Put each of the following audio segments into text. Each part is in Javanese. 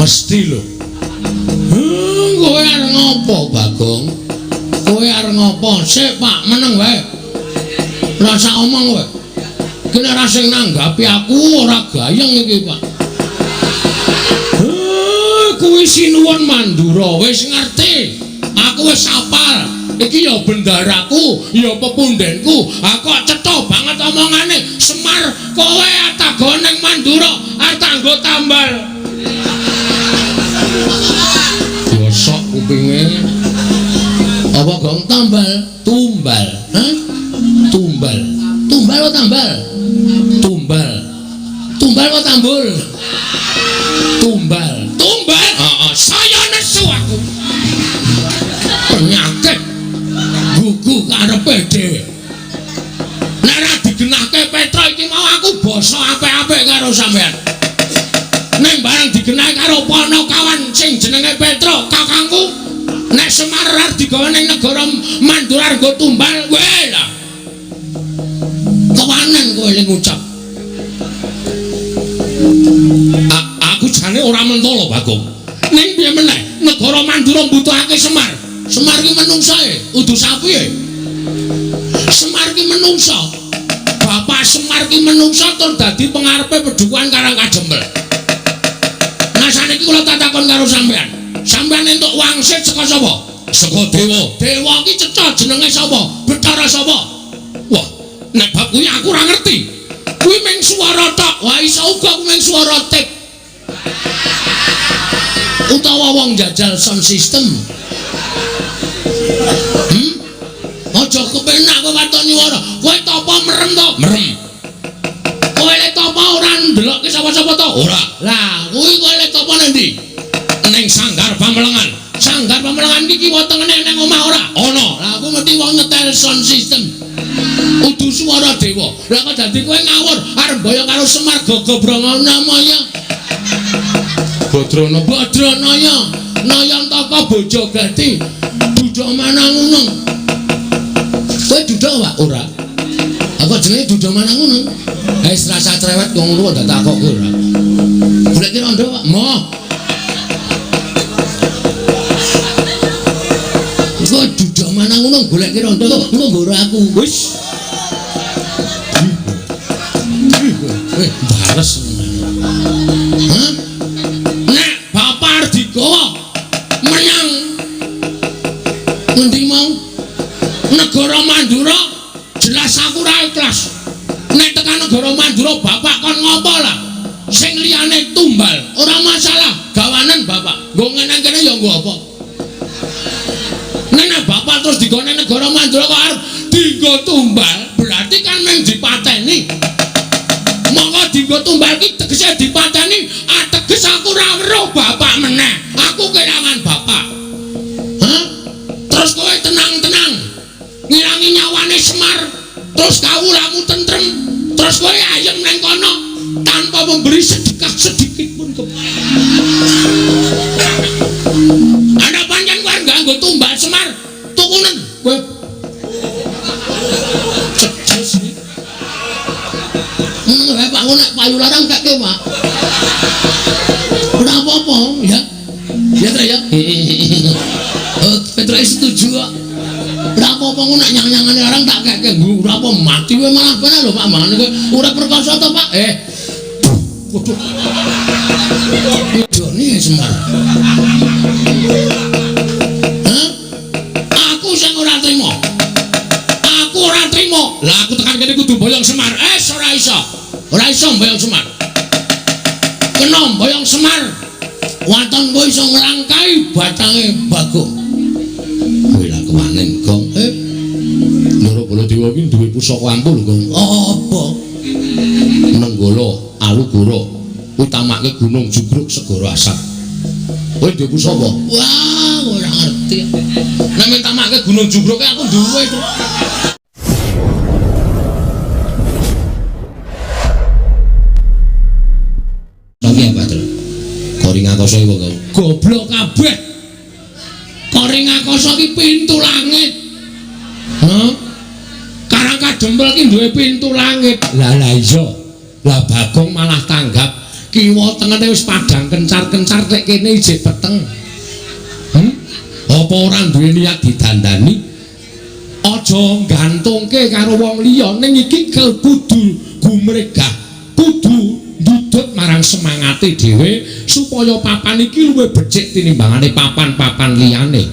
Mesti lho. Kowe arep ngopo, Bagong? Kowe arep ngopo? Sik, Pak, meneng wae. Ora sak omong kowe. Iki nek ora sing nanggapi aku ora gayeng iki, Pak. Kuwi sinuwun Mandura, wis ngerti. Aku wis hafal. Iki ya bendaraku, ya pepundenku. Aku kok cetha banget omongane. Semar, kowe atago ning Mandura, arep tak nggo tambal. Bosok kupinge. Apa gong tambal? Tumbal. Hah? Tumbal. Tumbal apa tambal? Tumbal. Tumbal apa tambul? Tumbal. Tumbal? Heeh, saya nesu aku. Penyakit gugu karepe dhewe. Nek ora digenahke Petra iki mau aku basa apik-apik karo sampean. Ning bareng digenahke karo Panakawan sing jenenge Petra, kakangku, nek Semar arep digawa ning negara Mandura nggo tumbal, kowe lah. Kewanen kowe ling ngucap. Aku jane ora mentolo, Bagong. Ning piye meneh, negara Mandura mbutuhake Semar. Semar ki menungsae, udu sapi e. Semar ki menungsa. Bapak Semar ki menungsa tur dadi pengarepe pedukuhan Karang Kadempel. Nah saniki kula tak takon karo sampean. Sampean entuk wangsit saka sapa? Saka dewa. Dewa ki cetha jenenge sapa? Bathara sapa? Wah, nek bab kuwi aku ora ngerti. Kuwi mung swara tok. Wah, iso uga kuwi mung swara tip. Utawa wong jajal sound system. Aja kepenak kowe waton nyuwara. Kowe tapa merem to? Merem. Kowe le tapa ora ndelokke sapa-sapa to? Ora. Lah, kuwi kowe le tapa nang ndi? Ning Sanggar Pamelengan. Sanggar Pamelengan iki kiwa tengene ning omah ora? Ana. Lah aku ngerti wong nyetel sound system. Udu swara dewa. Lah kok dadi kowe ngawur arep mboyong karo Semar Gogobrongono maya. Badrana Badranaya Nayantaka Bojogati Duda Manangunung. Kowe duda Pak? Ora. Aku jenenge Duda Manangunung. Wis rasa cerewet wong ngono kok takokke ora. Golek rondo Pak. Moh. Kowe Duda Manangunung golek rondo kok ngono nggo aku. Wis. Bales. Hah? Nek bapak arep digawa menyang ngendi mau? Negara Mandura, jelas aku ora ikhlas. Nek tekan negara Mandura bapak kon ngopo lah? Sing liyane tumbal, ora masalah, gawanen bapak. Nggo ngene kene ya nggo apa? Nek bapak terus digone negara Mandura kok arep dienggo tumbal, berarti kan mung dipateni. Monggo dienggo tumbal ki tegese dipateni, ateges aku ora weruh bapak meneh. Aku kehilangan bapak. Hah? Terus kowe tenang-tenang ngilangi nyawane Semar, terus kawulamu tentrem, terus kowe ayem nang kono tanpa memberi sedekah sedikit pun ke. Ana pancen kowe nganggo tumbal Semar, tukunen kowe. Cejes iki. Ngono wae Pak, nek payu larang kake Pak. Ora apa-apa ya. Ya Tra ya. Oh, Petra setuju kok. Ora apa-apa ngono nek nyang-nyangane larang tak keke. Ora apa mati kowe malah bener lho Pak, mangane kowe ora perkasa to Pak. Waduh. Idone Semar. Hah? Aku sing ora trima. Aku ora trima. Lah aku tekan kene kudu boyong Semar. Ora iso. Ora iso boyong Semar. Kena boyong Semar. Waton kowe iso nglangkai batange Bagong. Kowe lah kewanen, Gong. Ndara Baladewa iki duwe pusaka ampuh lho, Gong. Apa? Nenggala Alugoro utamake Gunung Jugruk Segara Asap. Kowe duwe pusaka? Wah, ora ngerti. Nek mintamake Gunung Jugruk aku duwe to. Lagi apa, Tru? Koring Akasa iki kok goblok kabeh. Koring Akasa iki pintu langit. Hah? Karang Kadempel iki duwe pintu langit. Lah lah iya. Lah Bagong malah tanggap. Kiwa tengene wis padhang kencar-kencar nek kene ijik peteng. Apa ora duwe niat didandani? Aja gantungke karo wong liya, ning iki kudu gumregah, kudu ndudut marang semangate dhewe supaya papan iki luwih becik tinimbangane papan-papan liyane.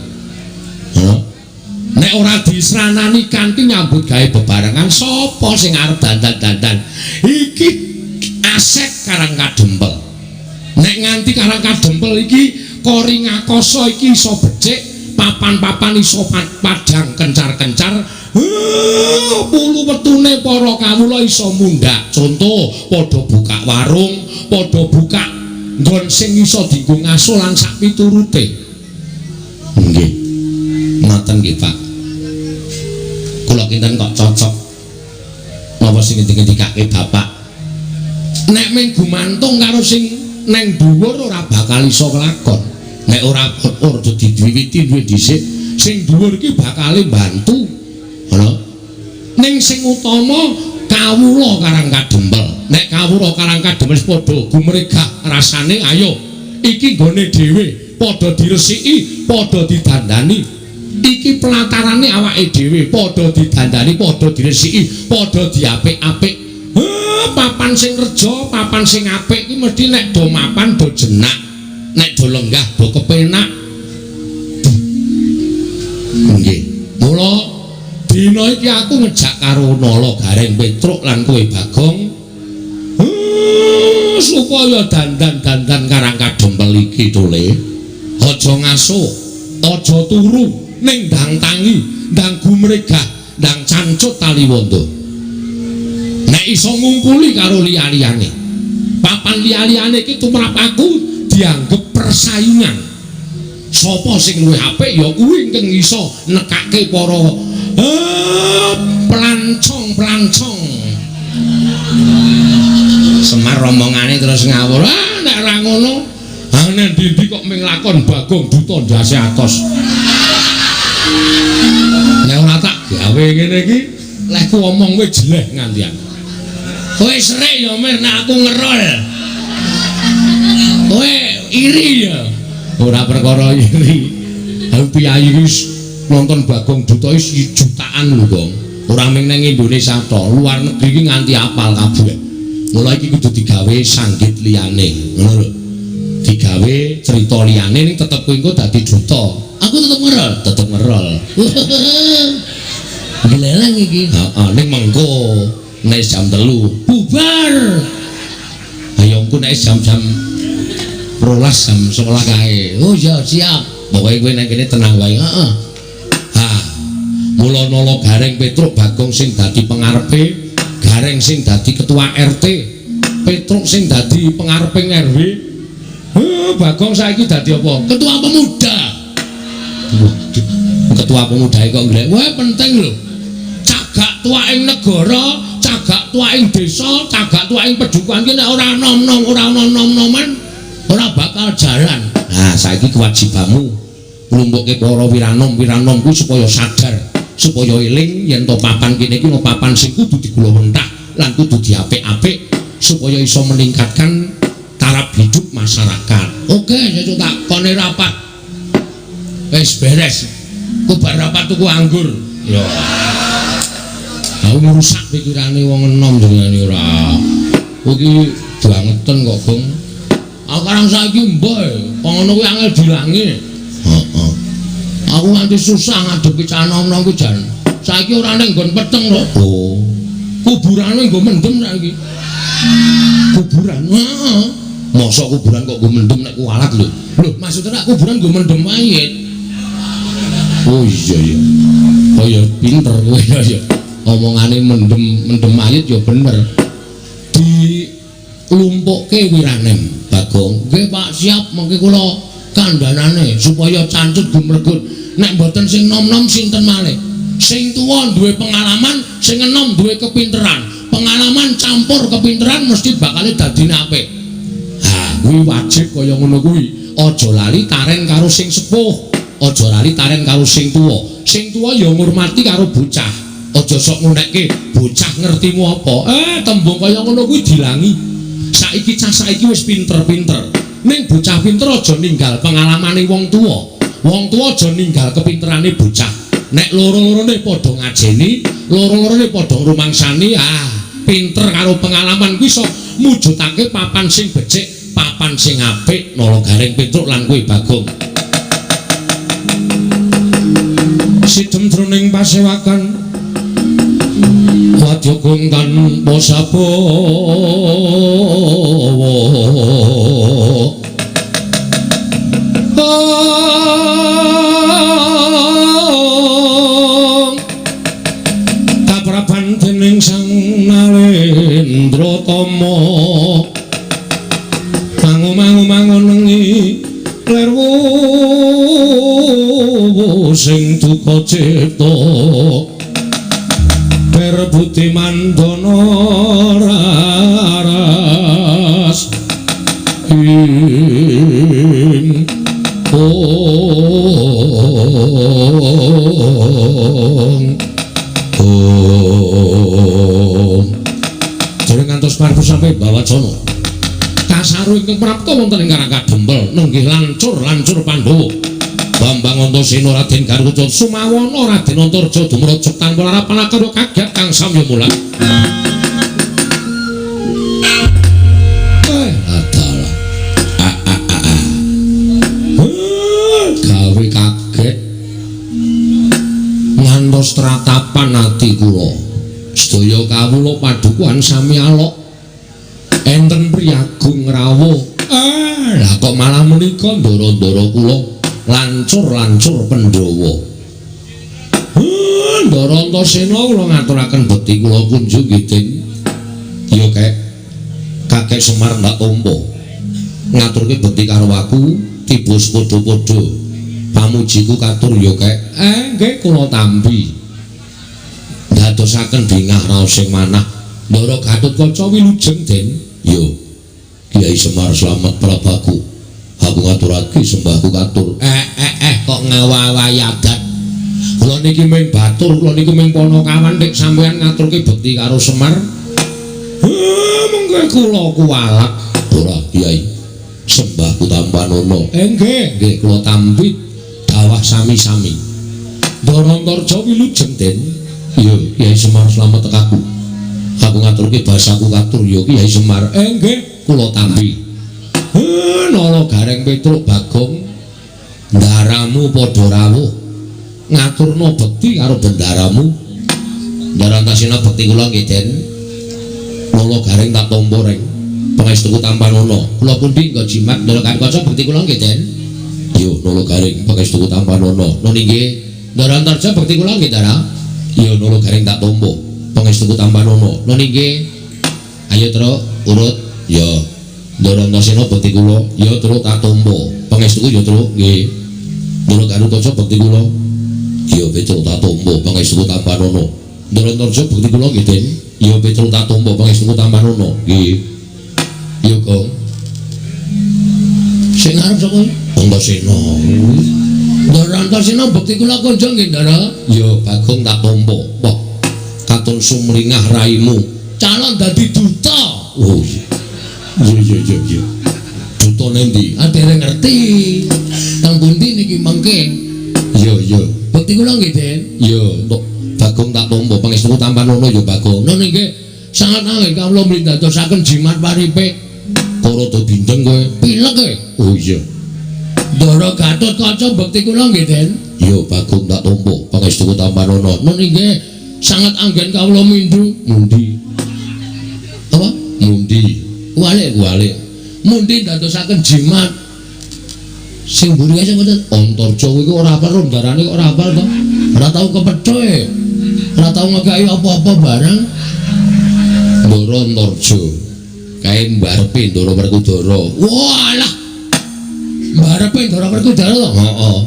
Nek ora disranani kanthi nyambut gawe bebarengan, sapa sing arep dandan-dandan? Iki aset Karang Kadempel. Nek nganti Karang Kadempel iki kori ngakasa iki iso becik, papan-papan iso padhang kencar-kencar, pulu wetune para kawula iso mundhak. Contoh, padha buka warung, padha buka nggon sing iso dienggo ngaso lan sak piturute. Nggih. Ngoten nggih, Pak. Kula kinten kok cocok napa sing ngendikake Bapak. Nek mung gumantung karo sing neng dhuwur ora bakal iso kelakon. Nek ora ora diwiwiti duwe dhisik, sing dhuwur iki bakale bantu. Ngono. Ning sing utama kawula Karang Kadempel. Nek kawula Karang Kadempel wis padha gumregah rasane, ayo iki nggone dhewe, padha diresiki, padha didandani. Iki pelatarane awake dhewe, padha didandani, padha diresiki, padha diapik-apik. Papan sing reja, papan sing apik iki mesti nek do mapan do jenak, nek do lenggah do kepenak. Nggih. Mula dina iki aku ngejak karo Nala Gareng Petruk lan kowe Bagong supaya dandan-dandan Karang Kadempel iki tole. Aja ngaso, aja turu, ning ndang tangi, ndang gumregah, ndang cancut taliwondo. Nek iso ngungkuli karo liya-liyane. Papan liya-liyane iki tumrap aku dianggep persaingan. Sapa sing luwih apik ya kuwi ingkang iso nekake para pelancong-pelancong. Semar omongane terus ngawur. Ah, nek ora ngono, ah nang ndi kok ming lakon Bagong Duta ndase atos. Nek ora tak gawe ngene iki, lehku omong kowe jeleh ngantian. Kowe serik ya Mir nek aku ngerol. Kowe iri ya. Ora perkara iri. Aku piyayi wis nonton Bagong Duta wis jutaan lho, Gong. Ora mung nang Indonesia tok, luar negeri iki nganti apal kabeh. Mula iki kudu digawe sanggit liyane, ngono lho. Digawe cerita liyane ning tetep kowe engko dadi duta. Aku tetep ngerol, tetep ngerol. Gleleng iki. Heeh, ning mengko nek jam 3 bubar. Ayo engko nek jam-jam 12 jam 11 kae. Oh ya siap. Pokoke kowe nek kene tenang wae. Heeh. Ha. Mula Nala Gareng Petruk Bagong sing dadi pengarepe, Gareng sing dadi ketua RT, Petruk sing dadi pengareping RW. Bagong saiki dadi apa? Ketua pemuda. Waduh, ketua pemuda kok nglek. Wah, penting lho. Cagak tuwaking negara, cagak tuwaking desa, cagak tuwaking pedukuhan ki nek ora nom-nom, ora ana nom-noman, ora bakal jalan. Nah, saiki kewajibanmu nglumpukke para wiranom-wiranom kuwi supaya sadar, supaya eling yen to papan kene iki ana papan sing kudu digulawentah lan kudu diapik-apik supaya iso meningkatkan taraf hidup masyarakat. Oke, sesuk tak kone rapat. Wis beres. Ku bar rapat tuku anggur. Ya. Aku ngrusak pikirane wong enom jenengane ora. Kowe iki bangeten kok, Gong. Aku karang saiki mbah, kok ngono kuwi angel dilangi. Heeh. Aku nganti susah ngadepi cah nom-nom kuwi jan. Saiki ora ning nggon peteng kok. Oh. Kuburane nggo mendem saiki. Kuburan. Heeh. Mosok kuburan kok nggo mendem nek kualat lho. Lho, maksudnya nek kuburan nggo mendem mayit. Oh iya iya. Oh ya pinter kowe ya ya. Omongane mendem mendem mayit ya bener. Dilumpukke wiranem Bagong. Nggih Pak, siap mengke kula kandhanane supaya cancut gumregut. Nek mboten sing nom-nom sinten malih? Sing tuwa duwe pengalaman, sing enom duwe kepinteran. Pengalaman campur kepinteran mesti bakale dadine apik. Ha, kuwi wajib kaya ngono kuwi. Aja lali taren karo sing sepuh. Aja lali taren karo sing tuwa. Sing tuwa ya ngurmati karo bocah. Aja sok ngunekke bocah ngertimu apa. Tembung kaya ngono kuwi dilangi. Saiki cah saiki wis pinter-pinter. Ning bocah pinter aja ninggal pengalamane wong tuwa. Wong tuwa aja ninggal kepinterane bocah. Nek loro-lorone padha ngajeni, loro-lorone padha ngrumangsani, pinter karo pengalaman kuwi iso mujudake papan sing becik, papan sing apik. Nala Gareng Petruk lan kowe Bagong. Sidem jroning pasewakan wadya gong tanpa sabawa. Kapraban dening Sang Narendra Tama mangu-mangu mangunengi lerwu sing duka cipta berbudi mandana raras ing ong ong. Dereng ngantos parbu sampe bawacana kasaru ingkang prapta wonten ing Karang Kadempel nenggih lancur-lancur Pandhawa. Bambang Antasena Raden Garuda Sumawana Raden Antarja dumraja tanpa larapan akara kaget kang samya mulat. Adalah. Gawe kaget ngantos tratapan ati kula. Sedaya kawula padukuhan sami alok. Enten priyagung rawuh. Lah kok malah menika ndara-ndara kula lancur-lancur Pandhawa. Ndara Antasena kula ngaturaken bekti kula kunjung nggih, Den. Ya kek Kakek Semar ndak tampa. Ngaturke bekti karo aku tiba padha-padha. Pamujiku katur ya kek. Nggih kula tampi. Dadosaken bingah raos sing manah. Ndara Gatotkaca wilujeng, Den. Yo. Kyai Semar slamet prabaku. Aku ngaturake sembahku katur. Kok ngawawahi adat. Kula niki mung batur, kula niki mung panakawan nek sampeyan ngaturke bekti karo Semar. Mengke kula kuwalak. Ora, Kyai. Sembahku tampanono. Nggih, nggih kula tampi dawah sami-sami. Ndara Antarja wilujeng, Den. Yo, Kyai Semar slamet tekaku. Aku ngaturke basaku katur ya Kyai Semar. Nggih, kula tampi. Nala Gareng Petruk Bagong ndaramu padha rawuh ngaturna bekti karo bendaramu. Ndara Antasena bekti kula nggih, Den. Nala Gareng tak tampa reng pangestuku tampanono. Kula pundi nggo jimat Ndara Gatotkaca bekti kula nggih, Den. Yo Nala Gareng pangestuku tampanono. Nun inggih. Ndara Antarja bekti kula nggih, Ndara. Yo Nala Gareng tak tampa pangestuku tampanono. Nun inggih. Ayo truk urut. Yo Ndara Antasena bekti kula, ya truk tak tampa. Pangestuku ya truk nggih. Ndara Gatotkaca bekti kula. Ya Petruk tak tampa pangestuku tampanono. Ndara Antarja bekti kula nggih, Den. Ya Petruk tak tampa pangestuku tampanono. Nggih. Ya Gong. Sing arep sapa? Antasena. Ndara Antasena bekti kula kunjung nggih, Ndara. Ya Bagong tak tampa. Wah, katon sumringah raimu. Calon dadi duta. Oh iya. Iya. Duta nendi? Ah dereng ngerti. Teng pundi niki mengke? Iya, iya. Bekti kula nggih, Den. Iya, entuk Bagong tak tampa pangestuku tampanono ya Bagong. Nun nggih, sangat angel kawula mlindadosaken jimat paripe. Kok rada bindeng kowe? Pilek kowe. Oh iya. Ndara Gatotkaca bekti kula nggih, Den. Iya, Bagong tak tampa pangestuku tampanono. Nun nggih, sangat anggen kawula mindhu. Mundi. Apa? Mundi. Walik-walik. Mundi ndadosaken jimat. Sing mburi kae sing ngoten. Antarja kuwi ora hafal rondarane kok ora hafal to. Ora tau kepethoe. Ora tau ngekeki apa-apa barang. Ndara Antarja. Kae mbarepe Ndara Werkudara. Walah. Mbarepe Ndara Werkudara to? Heeh.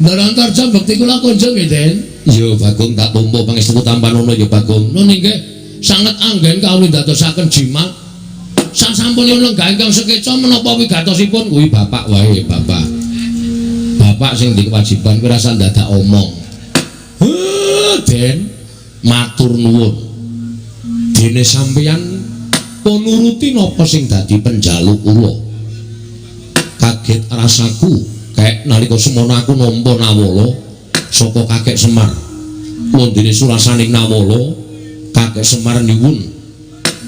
Ndara Antarja bekti kula kunjung nggih, Den. Ya Bagong tak tampa pangestuku tampanono ya Bagong. Nun inggih sanget anggen kawula ndadosaken jimat. Sasampunipun lenggah ingkang sekeca menapa wigatosipun kuwi bapak wae, bapak. Bapak sing di kewajiban kuwi rasa ndadak omong. Den, matur nuwun. Dene sampeyan Pun nuruti napa sing dadi penjaluk kula. Kaget rasaku kek nalika semono aku nampa nawala saka Kakek Semar. Wondene surasaning nawala, Kakek Semar nyuwun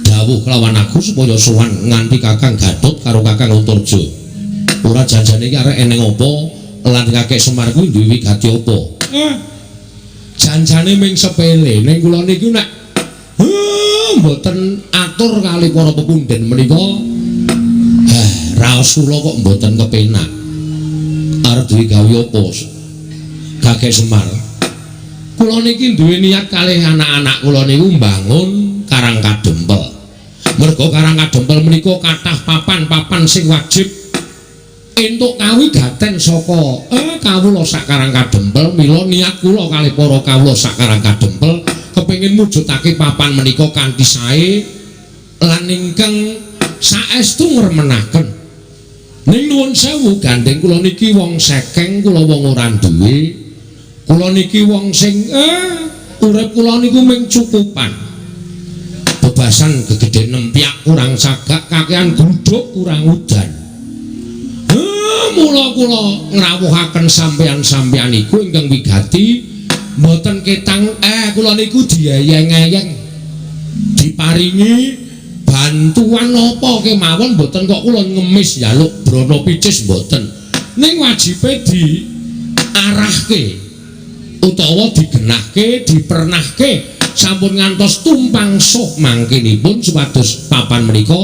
dawuh kelawan aku supaya sowan nganti Kakang Gatot karo Kakang Antarja. Ora janjane iki arek eneng apa lan Kakek Semar kuwi duwe wigati apa? Janjane ming sepele ning kula niku nek mboten atur kali para pepundhen menika raos kula kok mboten kepenak. Arep duwe gawe apa Kakek Semar? Kula niki duwe niat kalih anak-anak kula niku mbangun Karang Kadempel. Merga Karang Kadempel menika kathah papan-papan sing wajib entuk kawigaten saka kawula sak Karang Kadempel. Mila niat kula kalih para kawula sak Karang Kadempel kepengin mujudake papan menika kanthi sae lan ingkang saestu ngremenaken. Ning nuwun sewu gandeng kula niki wong sekeng, kula wong ora duwe. Kula niki wong sing urip kula niku ming cukupan. Bebasan gegedhen nempyak kurang sagak, kakean gluduk kurang udan. Mula kula ngrawuhaken sampeyan-sampeyan iku ingkang wigati mboten ketang kula niku dieyeng-eyeng diparingi bantuan napa kemawon mboten kok kula ngemis njaluk brana picis mboten. Ning wajibe diarahke utawa digenahke, dipernahke sampun ngantos tumpang suh mangkinipun supados papan menika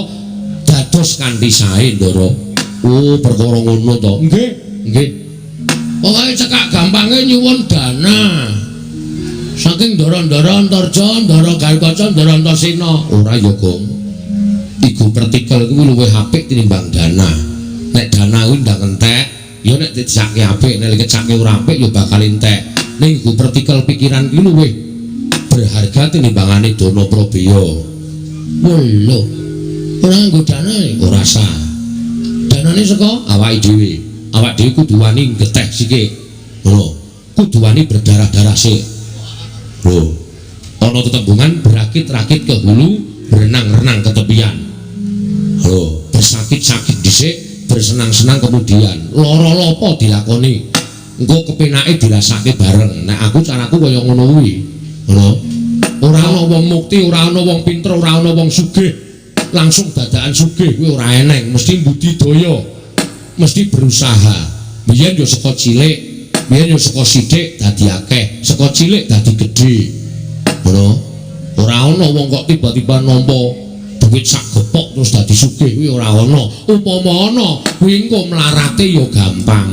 dados kanthi sae, Ndara. Oh, perkara ngono to. Nggih, nggih. Pokoke cekak gampange nyuwun dana. Saking ndara-ndara Antarja, ndara Garukaca, ndara Antasena. Ora ya, Gong. Iku pertikel kuwi luwih apik tinimbang dana. Nek dana kuwi ndang entek, ya nek dicake apik, nek dicake ora apik ya bakal entek. Ning iku pertikel pikiran kuwi luwih berharga tinimbangane dana prabeya. Lho, ora nganggo dana ora sah. Danane saka awake dhewe. Awak dhewe kudu wani geteh sithik. Ngono. Kudu wani berdarah-darah sik. Lho, ana tetembungan berakit-rakit ke hulu, berenang-renang ke tepian. Lho, bersakit-sakit dhisik, bersenang-senang kemudian. Lara lopo dilakoni. Engko kepenake dirasake bareng. Nek aku caraku kaya ngono kuwi. Ngono. Ora ana wong mukti, ora ana wong pinter, ora ana wong sugih. Langsung dadakan sugih kuwi ora eneng, mesti budidaya. Mesti berusaha. Biyen yo saka cilik, biyen yo saka sithik dadi akeh, saka cilik dadi gedhe. Ngono. Ora ana wong kok tiba-tiba nampa duit sak gepok terus dadi sugih kuwi ora ana. Upama ana, kuwi engko mlarate ya gampang.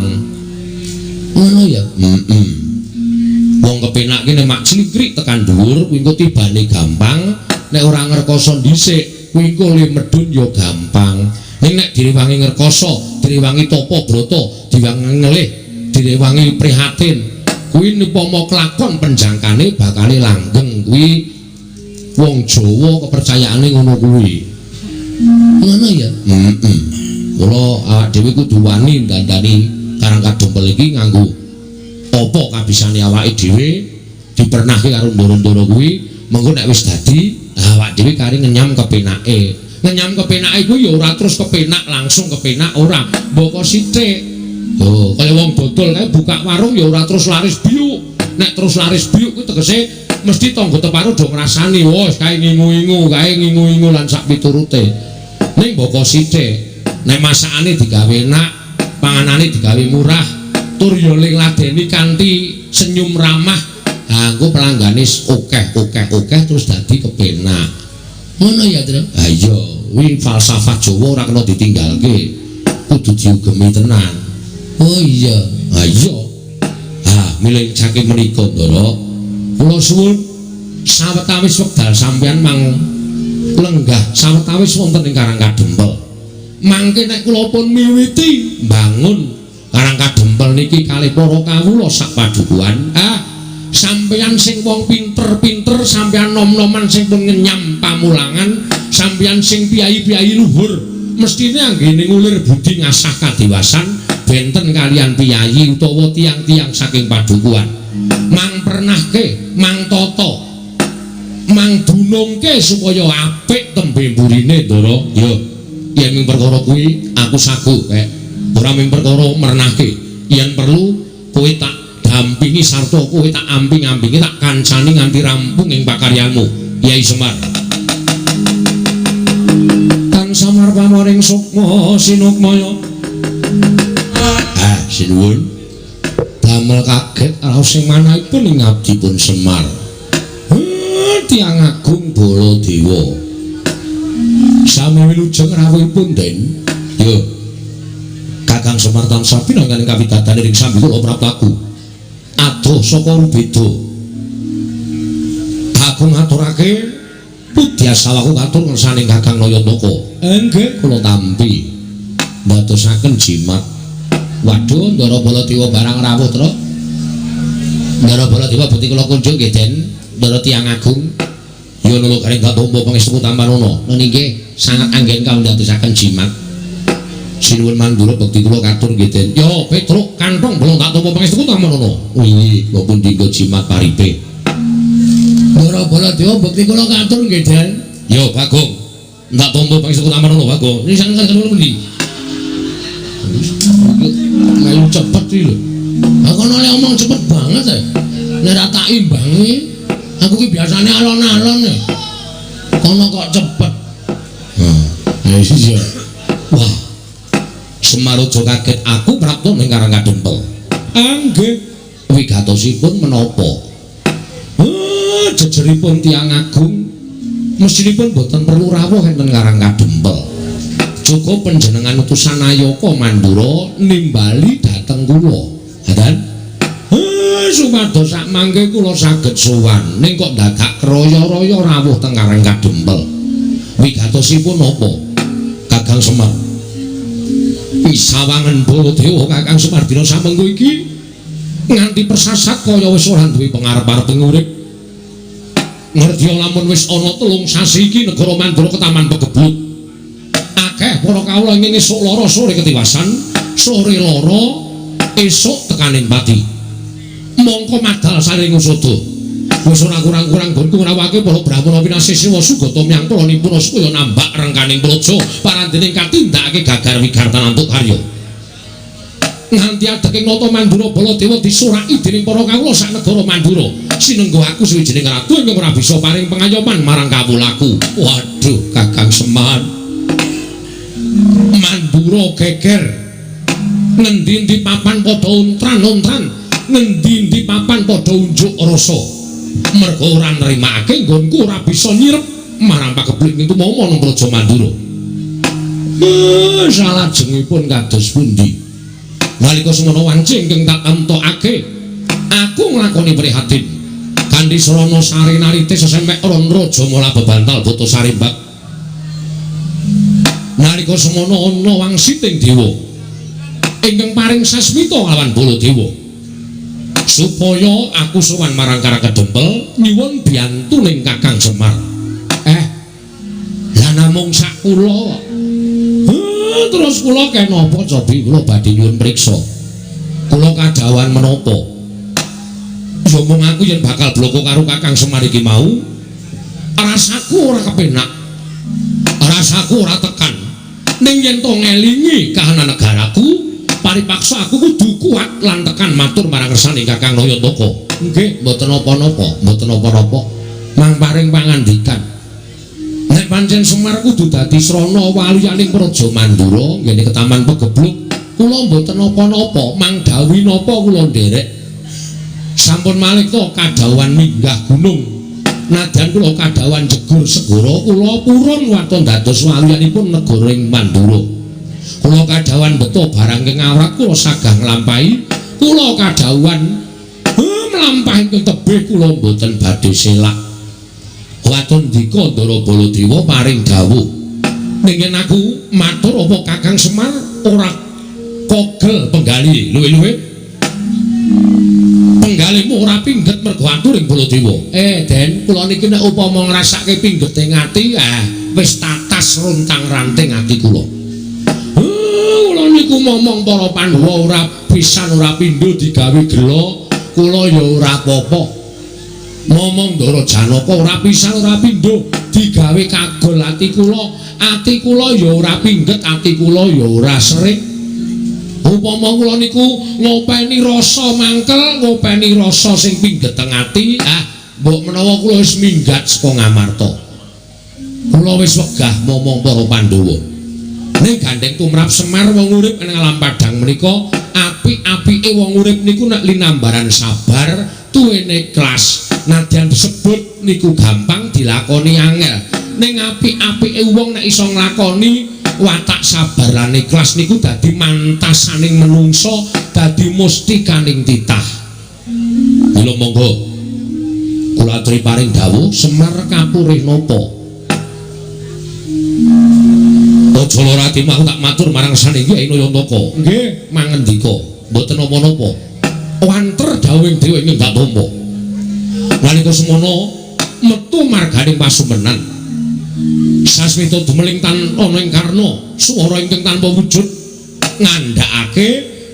Ngono ya. Heeh. Wong kepenak ki nek mak clingkrik tekan dhuwur kuwi engko tibane gampang, nek ora ngrekoso dhisik kuwi engko le medhun ya gampang. Ning nek direwangi ngrekoso, direwangi tapa brata, direwangi ngelih, direwangi prihatin, kuwi upama kelakon penjangkane bakale langgeng. Kuwi wong Jawa kepercayaane ngono kuwi. Ngono ya. Heeh. Mula awak dhewe kudu wani ndandani Karang Kadempel iki nganggo apa kabisane awake dhewe, dipernahke karo ndoro-ndoro kuwi, mengko nek wis dadi awak dhewe kari ngenyam kepenake. Ngenyam kepenake kuwi ya ora terus kepenak langsung kepenak ora, mboko sithik. Lho, kaya wong dodol kae buka warung ya ora terus laris biuk. Nek terus laris biuk kuwi tegese mesti tangga teparo do ngrasani, wes kae ngingu-ingu, kae ngingu-ingu lan sak piturute. Ning mboko sithik, nek masakane digawe enak, panganane digawe murah, tur ya ladeni kanthi senyum ramah, ha engko pelanggane akeh-akeh-akeh terus dadi kepenak. Ngono ya, Tru? Ha iya, kuwi falsafah Jawa ora kena ditinggalke. Kudu diugemi tenan. Oh iya. Ha iya. Ha, milih saking menika, Ndara. Kula suwun sawetawis wekdal sampeyan mang lenggah sawetawis wonten ing Karang Kadempel. Mangke nek kula pun miwiti mbangun Karang Kadempel niki kalih para kawula sak padukuhan, sampeyan sing wong pinter-pinter, sampeyan nom-noman sing pun ngenyam pamulangan, sampeyan sing piyayi-piyayi luhur, mestine anggene ngulir budi ngasah kadiwasan benten kalian piyayi utawa tiang-tiang saking padukuhan. Mang pernahke, mang tata Mang dunungke supaya apik tembe mburine, Ndara. Ya, yen ming perkara kuwi aku sagu kek. Ora ming perkara mernahke. Yen perlu kowe tak dampingi sarta kowe tak amping-ampingi tak kancani nganti rampung ing pakaryanmu, Yai Semar. Kang Samar pamoring sukma sinukmaya. Ah, sinuwun. Damel kaget raos sing manahipun ing abdipun Semar. Tiyang agung Baladewa. Sami wilujeng rawuhipun, Den. Yo. Kakang Semar tansah pinangan ing kawidadanan ing sambi kula praptaku. Adoh saka rubeda. Aku ngaturake pudyasawaku katur ngersaning Kakang Nayantaka. Nggih, kula tampi. Ndadosaken jimat. Waduh, Ndara Baladewa barang rawuh, Tru. Ndara Baladewa bekti kula kunjung nggih, Den. Ndara tiyang agung. Ya nula garing tak tampa pangestu tampanana. Nun inggih sanget anggen kawundadosaken jimat. Sinuwun Mandura bekti kula katur nggih, Den. Ya, Petruk kantong belum tak tampa pangestu tampanana. Inggih, kula pun dinggo jimat paripe. Ndara Baladewa bekti kula katur nggih, Den. Ya, Bagong. Tak tampa pangestu tampanana, Bagong. Niki sanget kula pundi? Melu cepet iki lho. Aku nek omong cepet banget e. Nek ora tak imbangi, aku ki biasane alon-alon e. Kono kok cepet. Hah, iya. Wah. Semar aja kaget aku prapta ning Karang Kadempel. Nggih. Wigatosipun menapa? Jejeripun tiyang agung mestinipun boten perlu rawuh enten Karang Kadempel. Cukup panjenengan utusan Ayaka Mandura nimbali dhateng kula. Ngaten? Supados sak mangke kula saged sowan ning kok dadak kraya-raya rawuh teng Karang Kadempel. Wigatosipun napa? Kakang Semar. Sawangen Baladewa Kakang Semar dina samengko iki nganti persasat kaya wis ora duwe pengarep-arep urip. Ngerti lamun wis ana 3 sasi iki negara Mandura ketaman pegeblut. Akeh para kawula ing esuk lara sore ketiwasan, sore lara esuk tekaning pati. Mongko madal saring usada. Wis ora kurang-kurang gonku ngrawake para brahmana pinasih siwa sugata myang para nipuna supaya nambak rengkaning praja parandening katindakake gagar wigartan antuk karya. Nganti adeking nata Mandura Baladewa disuraki dening para kawula sak negara Mandura. Sinenggo aku suwijining ratu ingkang ora bisa paring pengayoman marang kawulaku. Waduh, Kakang Semar. Mandura geger. Ngendi-endi papan padha untran-untran, ngendi-endi papan padha unjuk rasa. Merga ora nrimake nggonku ora bisa nyirep marang pakeblik ing tumama nang Praja Mandura. Salajengipun kados pundi? Nalika semono wanci ingkang tak entokake, aku nglakoni prihatin. Kanthi srana sari narite sesemek ron raja mula bebantal buta sarimbak. Nalika semono ana wangsiting dewa ingkang paring sasmita lawan Baladewa supaya aku sowan marang Karang Kadempel nyuwun biyantuning Kakang Semar. Lah namung sak kula. Terus kula kenapa cobi kula badhe nyuwun priksa. Kula kadhawuhan menapa? Ya mung aku yen bakal bloko karo Kakang Semar iki mau, rasaku ora kepenak. Rasaku ora tekan. Ning yen to ngelingi kahanan negaraku, paripaksa aku kudu kuat lan tekan matur marang kersane Kakang Nayantaka. Nggih, mboten napa-napa, mboten napa-napa. Mang paring pangandikan. Nek pancen Semar kudu dadi srana waliyaning Praja Mandura nggene ketaman pegebluk, kula mboten napa-napa, mang dawuhi napa kula nderek. Sampun malih to kadhawuhan minggah gunung. Nadyan kula kadhawuhan jegur segara, kula purun waton dados waliyanipun negara ing Mandura. Kula kadhawuhan beto barang ing awrat kula sagah nglampahi, kula kadhawuhan mlampah ingkang tebih kula mboten badhe selak. Waton dika Ndara Baladewa paring dawuh. Ning yen aku matur apa Kakang Semar ora kogel penggali luwe-luwe. Penggalimu ora pingget mergo aturing Baladewa. Den, kula niki nek upama ngrasake pinggete ati, wis tatas rontang-ranting ati kula. Kula niku momong para Pandhawa ora pisan ora pindho digawe gela, kula ya ora apa-apa. Momong Ndara Janaka ora pisan ora pindho digawe kagol ati kula. Ati kula ya ora pingget, ati kula ya ora serik. Upama kula niku ngopeni rasa mangkel, ngopeni rasa sing pingget teng ati, mbok menawa kula wis minggat saka Ngamarta. Kula wis wegah momong para Pandhawa. Ning gandheng tumrap Semar wong urip ing alam padhang menika, apik-apike wong urip niku nek linambaran sabar, tuwene ikhlas. Nadyan disebut niku gampang dilakoni angel. Ning apik-apike wong nek iso nglakoni watak sabar lan ikhlas niku dadi mantasaning menungsa, dadi mustikaning titah. Mila monggo kula aturi paring dawuh Semar kapurih napa? Aja lara atimu, aku tak matur marang saniki Nayantaka. Nggih, mangendika, mboten napa-napa. Wanter dawuhing dewa ingkang tak tampa. Nalika semono metu marganing pasumenan. Sasmita dumeling tan ana ing karna, swara ingkang tanpa wujud ngandhakake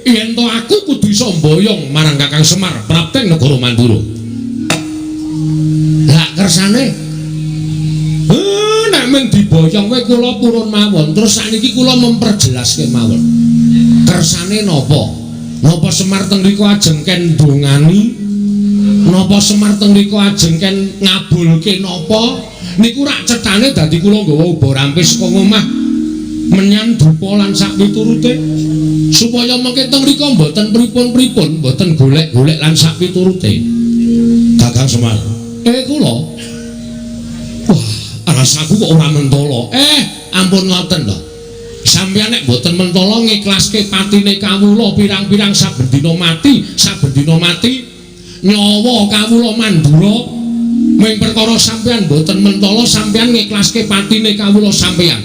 yen to aku kudu iso mboyong marang Kakang Semar prapteng negara Mandura. Lah kersane nek mung diboyong kowe kula purun mawon. Terus sakniki kula memperjelas kemawon. Kersane napa? Napa Semar teng mriku ajeng ken ndongani? Napa Semar teng mriku ajeng ken ngabulke napa? Niku rak cethane dadi kula nggawa uba rampis saka ngomah menyan dupa lan sak piturute supaya mengke teng mriku mboten pripun-pripun, mboten golek-golek lan sak piturute. Kakang Semar, kula. Wah, rasaku kok ora mentala. Ampun ngoten to. Sampeyan nek mboten mentala ngiklaske patine kawula pirang-pirang saben dina mati, saben dina mati nyawa kawula mandura ming perkara sampeyan mboten mentala, sampeyan ngiklaske patine kawula sampeyan.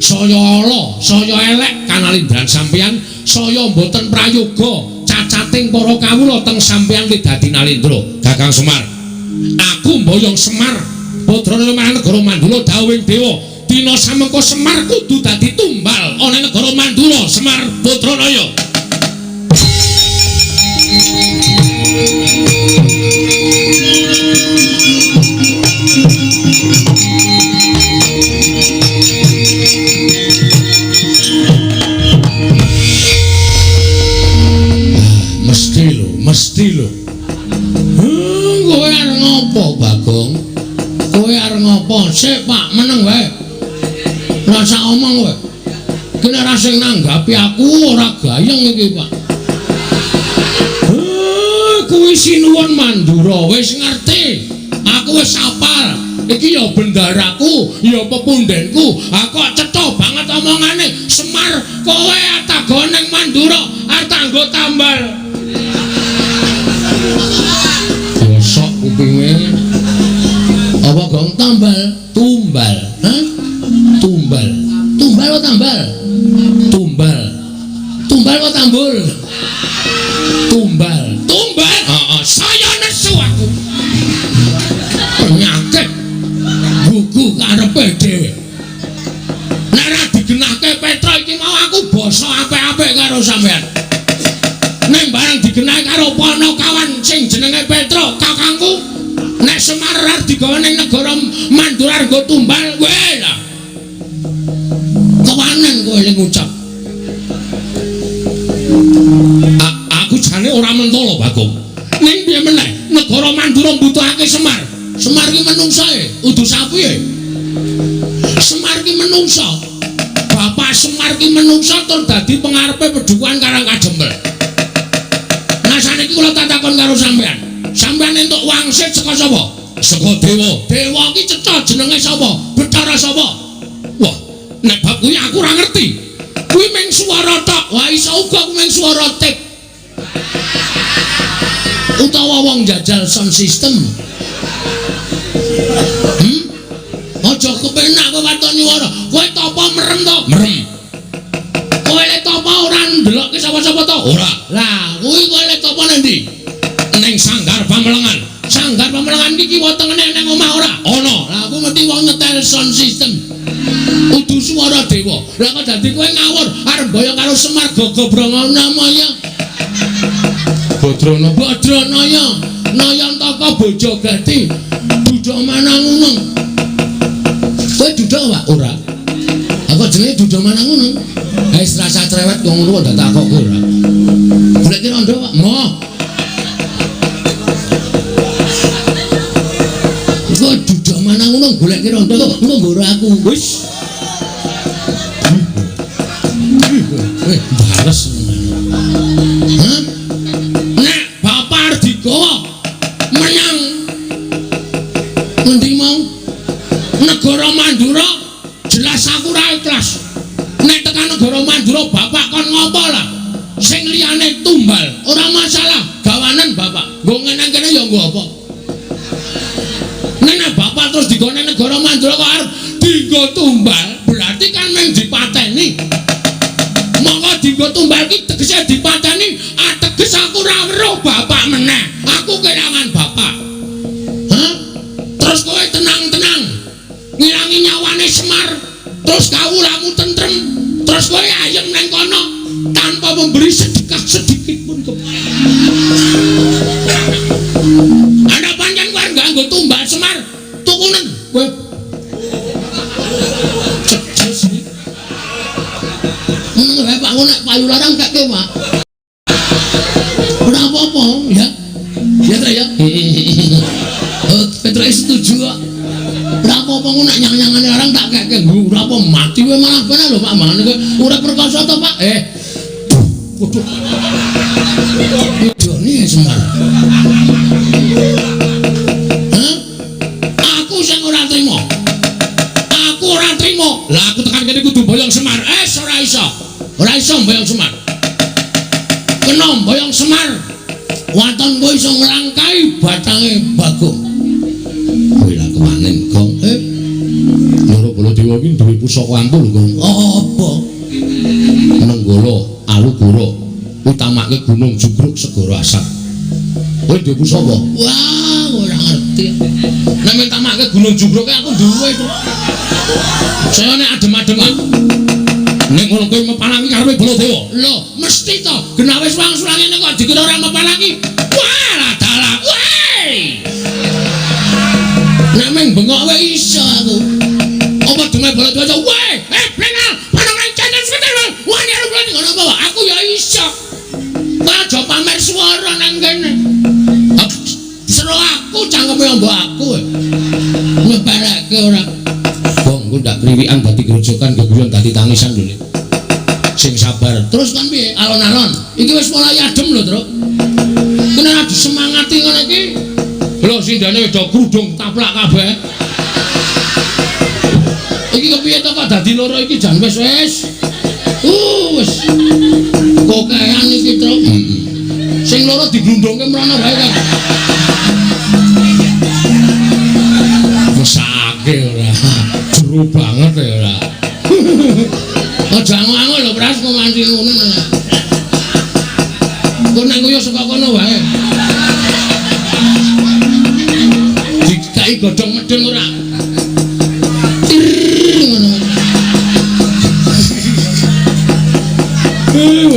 Saya ala, saya elek kanalindran sampeyan, saya mboten prayoga cacating para kawula teng sampeyan li dadi nalindra. Kakang Semar, aku mboyong Semar Badrana marang negara Mandura dawuhing dewa, dina samengko Semar kudu dadi tumbal ana negara Mandura. Semar Badranaya. Mesti lho, mesti lho. Kowe arep ngopo, Bagong? Kowe arep ngopo? Sik, Pak, meneng wae. Rasa omong kowe. Ki nek ora sing nanggapi aku ora gayeng iki, Pak. Kuwi sinuwun Mandura wis ngerti. Aku wis hafal. Iki ya bendaraku, ya pepundenku. Aku kok cetha banget omongane. Semar, kowe atago ning Mandura arep tanggo tambal. Bosok kupinge. Apa gong tambal? Tumbal. Hah? Tumbal. Tumbal apa tambal? Tumbal. Tumbal apa tambul? Tumbal. Tumbal. Heeh, saya nesu aku. Penyakit buku karepe dhewe. Nek ora digenahke Petra iki mau aku basa apik-apik karo sampean. Ning bareng digenahke karo Panakawan sing jenenge Petra, kakangku, nek Semar arep digawa ning negara Mandura nggo tumbal, kowe lah. Kewanen kowe ning ngucap. Aku jane ora mentala, Bagong. Ning piye meneh, negara Mandura mbutuhake Semar. Semar ki menungsae, udu sapi e. Semar ki menungsa. Bapak Semar ki menungsa tur dadi pengarepe pedukuhan Karang Kajempel. Nah saniki kula tak takon karo sampean. Sampean entuk wangsit saka sapa? Saka dewa. Dewa ki cetha jenenge sapa? Bathara sapa? Wah, nek bab kuwi aku ora ngerti. Kuwi mung swara tok. Wah, iso uga kuwi mung swara tip. Utawa wong jajal sound system. Aja kepenak kowe waton nyuwara. Kowe topo merem to? Merem. Kowe le topo ora ndelokke sapa-sapa to? Ora. Lah, kuwi kowe le topo nang ndi? Ning Sanggar Pamelengan. Sanggar Pamelengan iki kiwa tengene nang omah ora? Ana. Lah aku mesti wong nyetel sound system. Udu swara dewa. Lah kok dadi kowe ngawur arep mboyong karo Semar Gagabranganamaya. Badrana. Badranaya. Nayantaka Bojogati Duda Manangunung. Kowe duda Pak? Ora. Aku jenenge Duda Manangunung. Wis rasa cerewet kok ngono kok takokke ora. Golek rondo Pak? Moh. Kowe Duda Manangunung golek rondo kok ngono nggo aku. Wis. Bales. Hah? Nek bapak arep digawa menyang ngendi mau? Negara Mandura jelas aku ora ikhlas. Nek tekan negara Mandura bapak kon ngopo lah? Sing liyane tumbal, ora masalah, gawanen bapak. Nggo ngene kene ya nggo apa? Nek bapak terus digone negara Mandura kok arep dienggo tumbal, berarti kan mung dipateni. Monggo dienggo tumbal ki tegese dipateni, ateges aku ora weruh bapak meneh. Aku kehilangan bapak. Hah? Terus kowe tenang-tenang ngilangi nyawane Semar, terus kawulamu tentrem, terus kowe ayem nang kono tanpa memberi sedekah sedikit pun ke. Ana pancen kowe nganggo tumbal Semar, tukunen kowe. Cejes iki. Ngono wae Pak, nek payu larang keke, Pak. Ora apa-apa, ya. Ya ta ya. Oh, Petruk setuju kok. Ora apa-apa ngono nek nyang-nyangane larang tak keke. Ora apa mati wae malah bener lho Pak, mangane kowe ora perkasa to, Pak? Waduh. Idone Semar. Hah? Aku sing ora trima. Aku ora trima. Lah aku tekan kene kudu boyong Semar. Ora iso. Ora iso boyong Semar. Kena boyong Semar. Waton kowe iso nglangkai batange Bagong. Kowe lah kewanen, Gong. Loro Baladewa iki duwe pusaka ampuh lho, Gong. Apa? Nenggala Alugoro utamake Gunung Jugruk Segara Asap. Kowe duwe pusaka? Wah, ora ngerti. Nek mintamake Gunung Jugruk aku duwe to. Saya nek adem-adem aku. Nek ngono kowe mepalangi karepe Baladewa. Lho, mesti to. Genah wis wangsul ngene kok dikira ora mepalangi. Wah, lah dalah. Weh. Nek meng bengok wae iso aku. Apa deme Baladewa? Weh, plenal, panong rencana seketel. Wani arep ngono apa? Aku ya iso. Aja pamer swara nang kene. Seru aku cangkeme mbok aku. Nyeperekke ora. Wong engko ndak kriwikan dadi grojokan geguyon dadi tangisan lho. Sing sabar. Terus kan piye? Alon-alon. Iki wis mulai adem lho, Truk. Kena ora disemangati ngono iki. Lho sindane do krudung taplak kabeh. Iki kepiye to kok dadi loro iki jan wis wis. Wis. Kokean iki, Truk. Sing loro diglundungke mrono wae kan. Mesake ora. Jeru banget ya ora. Aja ango-ango lho Pras kok nganti ngono. Engko nek koyo saka kono wae. Dikai godhong medhun ora. Ngono.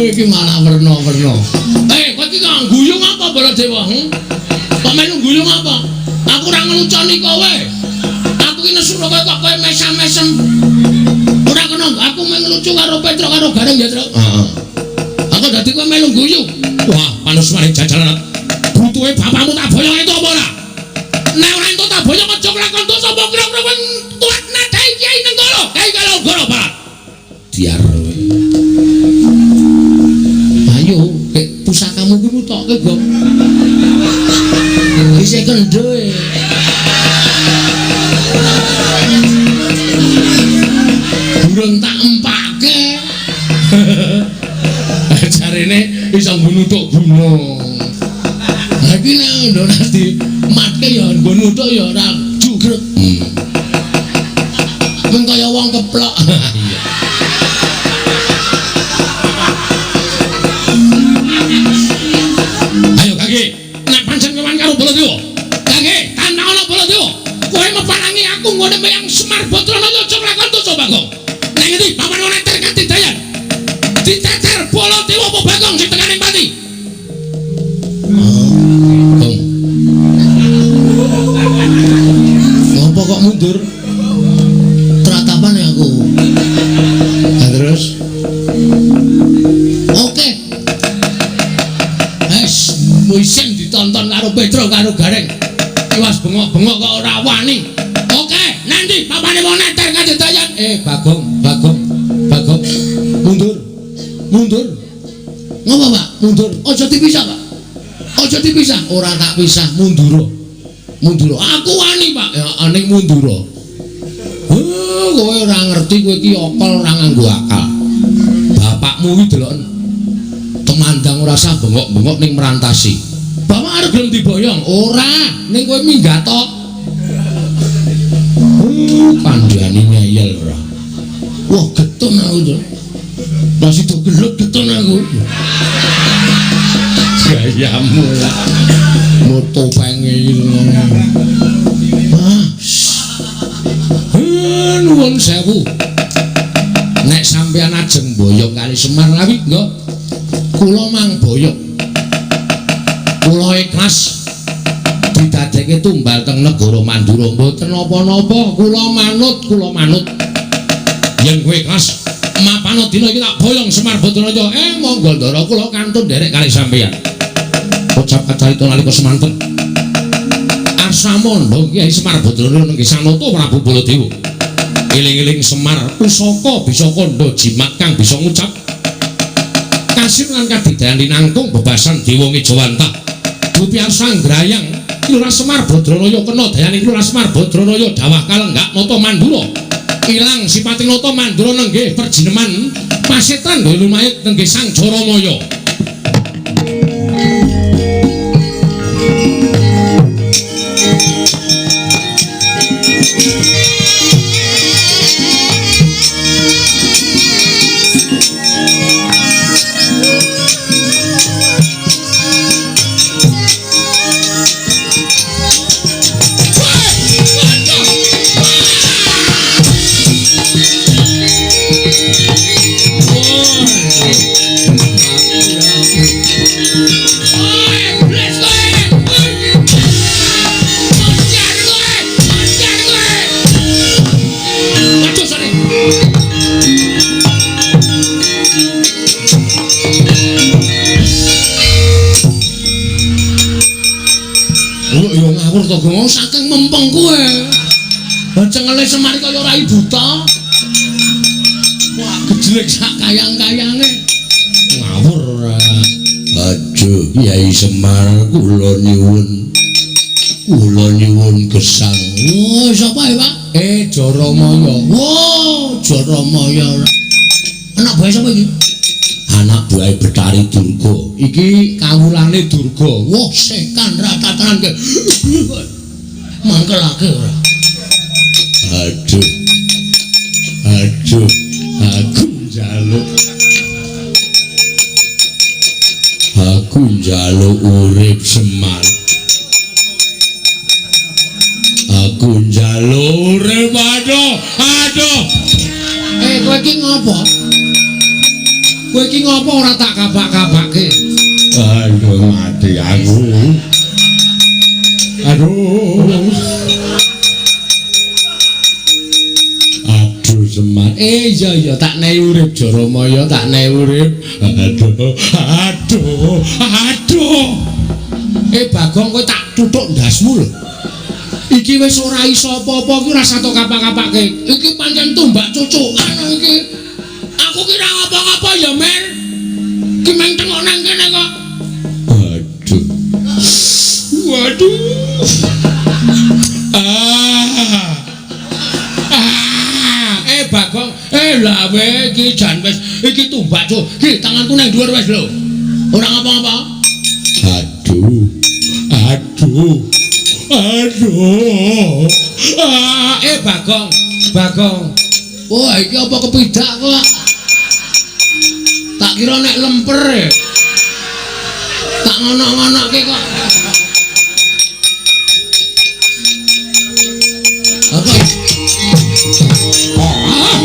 Iki malah werna-werna. Kowe iki kok guyung apa Baladewa? Kok melu guyung apa? Aku ora ngeluconi kowe. Aku iki nesu kowe kok kowe mesam-mesem. Ora kena aku mung ngelucu karo Petruk karo Gareng ya, Truk. Heeh. Aku dadi kowe melu guyu. Wah, panusmane jajalan. Butuhe bapakmu tak boyong entuk apa ora? Nek ora entuk tak boyong aja nglakon dosa apa kira-kira kowe kuat nadai Kyai Nenggala. Kyai Kalogoro, Pak. Diar kowe. Ayo, kek pusakamu kuwi mutokke, Gong. Isih kendho e. Durung tak empake. Jarene iso nggo nuthuk gunung. Lah iki nek ora dimatke ya nggo nuthuk ya ora jugruk. Mung kaya wong keplok. Iya. Ayo Kaki, nek pancen kewan karo Baladewa. Kaki, tantang ana Baladewa. Kowe meparangi aku nggone meyang Semar Badrana aja nglakon dosa Bagong. Nek ngendi papan ana terkatidayan. Diteter Baladewa apa Bagong sing tekane pati? Gong. Wes isin ditonton karo Petro karo Gareng. Tiwas bengok-bengok kok ora wani. Oke, nanti papane wong neter kadedayan. Bagong, Bagong, Bagong. Mundur. Mundur. Ngopo, Pak? Mundur. Aja dipisah, Pak. Aja dipisah. Ora tak pisah, mundura. Mundura. Aku wani, Pak. Ya ning mundura. Kowe ora ngerti kowe iki okol ora nganggo akal. Bapakmu iki deloken temandang ora sah bengok-bengok ning merantasi. Bapak arep gelem diboyong? Ora, ning kowe minggat tok. Kandhane ngeyel ora. Wah, getun aku to. Lah sida gelut getun aku. Gayamu lah. Moto penge iki. Ah. Nuwun sewu. Nek sampeyan ajeng boyong kali Semar lawi nggih. Kula mang boyong. Kula ikhlas didadekke tumbal teng negara Mandura. Mboten napa-napa, kula manut, kula manut. Yen kowe ikhlas mapano dina iki tak boyong Semar Badranaya. Monggo ndara kula kantun nderek kali sampeyan. Ucap kacarita nalika semanten. Arsamandha Kyai Semar Badranaya nenggih Sanata Prabu Baladewa. Eling-eling Semar pusaka bisa kandha jimat kang bisa ngucap kasir lan kadidayan linangkung bebasan dewa ngejawantah. Dupi Arsa Nggrayang Lurah Semar Badranaya kena dayane Lurah Semar Badranaya dawah kalenggak nata Mandura. Ilang sipating nata Mandura nenggih perjineman pasetan lumayut nenggih Sang Jaramaya. Gong saking mempeng kowe. Lah cengele Semar kaya rai buta. Wah, gejlek sak kayang-kayange. Ngawur ora. Aduh, Kyai Semar kula nyuwun. Kula nyuwun gesang. Oh, sapa ya, Pak? Jaramaya. Wah, Jaramaya ora. Anak buahe sapa iki? Anak buahe Betari Durga. Iki kawulane Durga. Wah, setan ratatanan ke. Mangkelake ora. Aduh. Aduh, aku njaluk. Aku njaluk urip Semar. Aku njaluk urip. Aduh, aduh. Kowe iki ngopo? Kowe iki ngopo ora tak kabak-kabake? Aduh, mati aku. Aduh. Aduh Semar. Iya iya tak nehi urip Jaramaya, tak nehi urip. Aduh, aduh, aduh. Bagong kowe tak tuthuk ndasmu lho. Iki wis ora iso apa-apa iki ora satu kapak-kapake. Iki pancen tumbak cucukan iki. Aku ki ora ngapa-ngapa ya, Mer. Ki meng tengok nang kene kok. Aduh. Waduh. Bagong, lah we iki jan wis iki tumbak cuk. Ki tanganku nang dhuwur wis lho. Ora ngapa-ngapa. Aduh. Aduh. Aduh. Bagong, Bagong. Wah, iki apa kepidak kok? Tak kira nek lemper e. Tak ngono-ngonoke kok. Apa? Ah.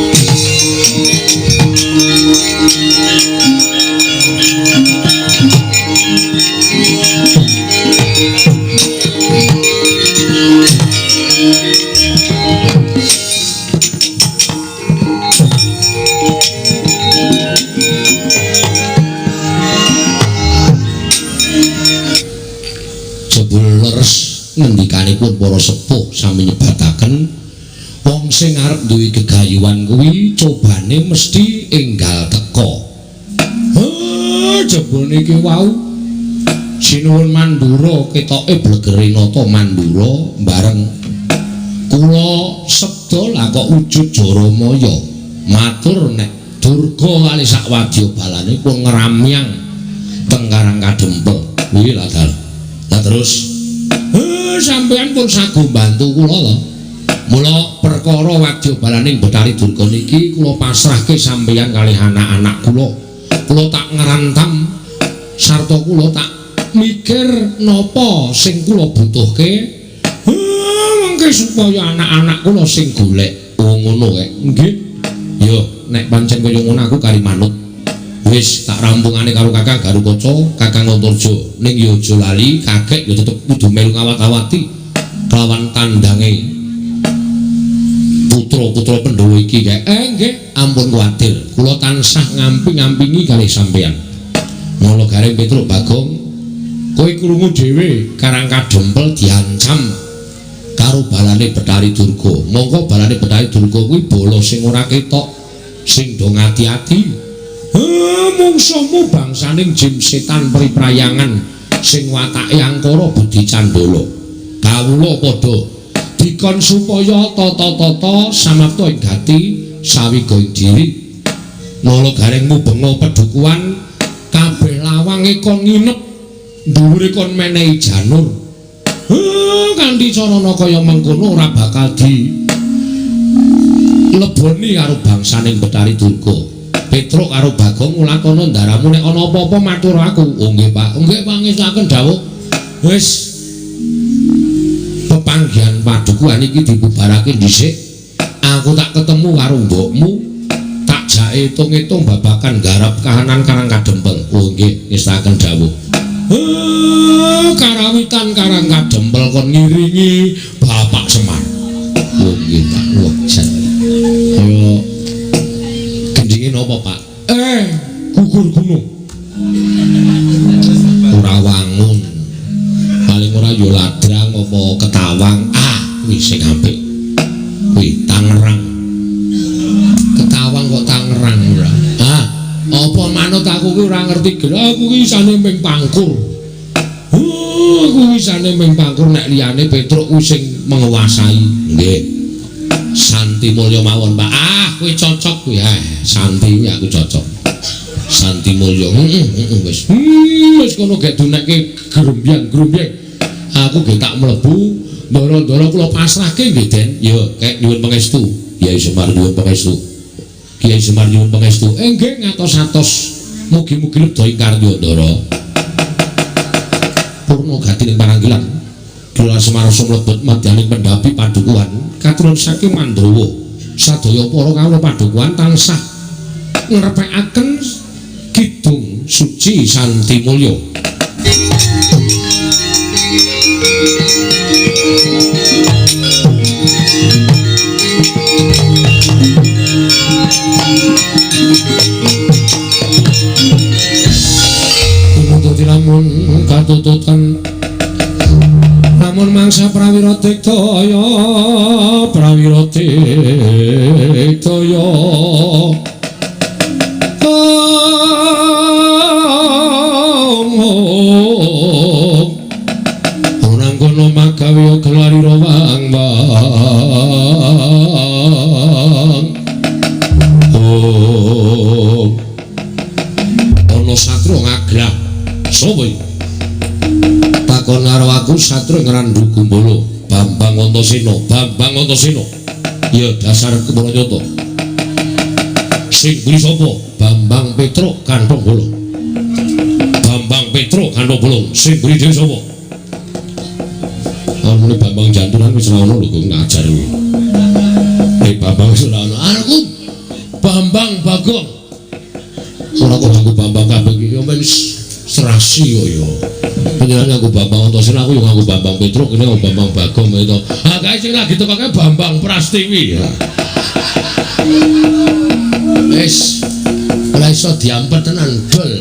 Jebul leres ngendikanipun para sepuh sami nyebataken wong sing arep duwe gegayuhan kuwi cobane mesti enggal teka. Jebul niki wau Sinuwun Mandura ketoke blegere nata Mandura bareng kula sebda lah kok wujud Jaramaya matur nek Durga kali sak wadya balane pun ngramyang teng Karang Kadempel. Kuwi lah dal. Lah terus sampeyan pun sago bantu kula to. Mula perkara wadya balaning Bathari Durga niki kula pasrahke sampeyan kalih anak-anak kula. Kula tak ngrantam sarta kula tak mikir napa sing kula butuhke mengke supaya anak-anak kula sing golek. Oh ngono kae. Nggih. Yo nek pancen kaya ngono aku kari manut. Wis tak rampungane karo Kakang Garukaca, Kakang Antarja. Ning yo aja lali, kakek yo tetep kudu melu ngawat-awati kelawan tandange putra-putra Pandhawa iki kae. Nggih, ampun kuwatir. Kula tansah ngamping-ngampingi kalih sampeyan. Mula Gareng Petruk Bagong, kowe krungu dhewe Karang Kadempel diancam karo balane Bathari Durga. Mongko balane Bathari Durga kuwi bala sing ora ketok, sing do ngati-ati. Mungsuhmu bangsaning jim setan priprayangan sing watake angkara budi candala. Kawula padha dikon supaya tata-tata samapta ing gati sawiga ing diri. Nala Gareng mubenga pedukuhan kabeh lawange kon nginep, dhuwure kon menehi janur. Kanthi carana kaya mengkono ora bakal di leboni karo bangsaning Bathari Durga. Petruk karo Bagong ngulatono ndaramu nek ana apa-apa matur aku. Oh nggih Pak, nggih pangestuaken dawuh. Wis pepanggihan padukuhan iki dibubarake dhisik. Aku tak ketemu karo mbokmu, tak jak etung-etung babakan garap kahanan Karang Kadempel. Oh nggih, ngestuaken dawuh. Karawitan Karang Kadempel kon ngiringi Bapak Semar. Oh nggih Pak. Wah, jan. Ayo gendinge napa Pak? Gugur gunung. Ora wangun. Paling ora ya ladrang apa ketawang. Ah, kuwi sing apik. Kuwi Tangerang. Ketawang kok Tangerang ora. Ah, apa manut aku kuwi ora ngerti. Aku kuwi isane ming pangkur. Aku isane ming pangkur nek liyane Petruk kuwi sing menguasai. Nggih. Santi Mulya mawon Pak. Ah, kuwi cocok kuwi. Santi kuwi aku cocok. Santi Mulya. Heeh, wis. Wis kono gek dunekke grembyang-grembyang. Aku gek tak mlebu, ndara-ndara kula pasrahke nggih, Den. Ya, kek nyuwun pangestu. Kyai Semar nyuwun pangestu. Kyai Semar nyuwun pangestu. Nggih ngatos-atos. Mugi-mugi lebda ing karya ndara. Purna gati ning paranggilan. Kula Semar sumlebet madyaning pendhapi padukuhan katurun saking Mandrawa. Sadaya para kawula padukuhan tansah ngrepekaken kidung suci Santi Mulya. Tumutut lamun katututan lamun mangsa prawira diktaya, prawira diktaya. Ora kono magawe gelarira wang wang. Oh. Ana satru ngaglah. Sapa iki? Takon karo aku satru ngrandu Gumbala, Bambang Antasena, Bambang Antasena. Ya dasar kepala nyata. Sing kuwi sapa? Bambang Petruk Kanthong Bolong. Bambang Petruk Kanthong Bolong. Sing kuwi dhewe sapa? Muni Bambang Janturan wis ora ono lho kok ngajar kuwi. Bambang wis ora ono. Aku Bambang Bagong. Ora kok aku Bambang kabeh iki yo men serasi kok yo. Panjenengan aku Bambang Antasena, aku yo nganggo Bambang Petruk, kene aku Bambang Bagong itu. Ha kae sing lagi tekoke Bambang Prastiwi. Wis ora iso diampet tenan dol.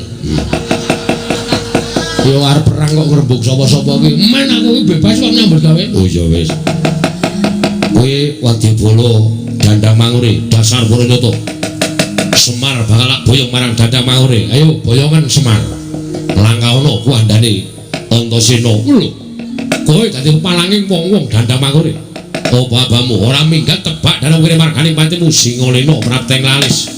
Yo arep perang Kang kok ngrembug sapa-sapa ki. Men aku iki bebas kok nyambut gawe. Oh iya wis. Kowe Wadyabala Dandang Mangure dasar Puranyata. Semar bakal tak boyong marang Dandang Mangure. Ayo boyongan Semar. Langkaono kuandane Antasena. Lho. Kowe dadi pepalange wong-wong Dandang Mangure. Apa abamu ora minggat tebak dalam kene margane patimu Singalena prapteng lalis.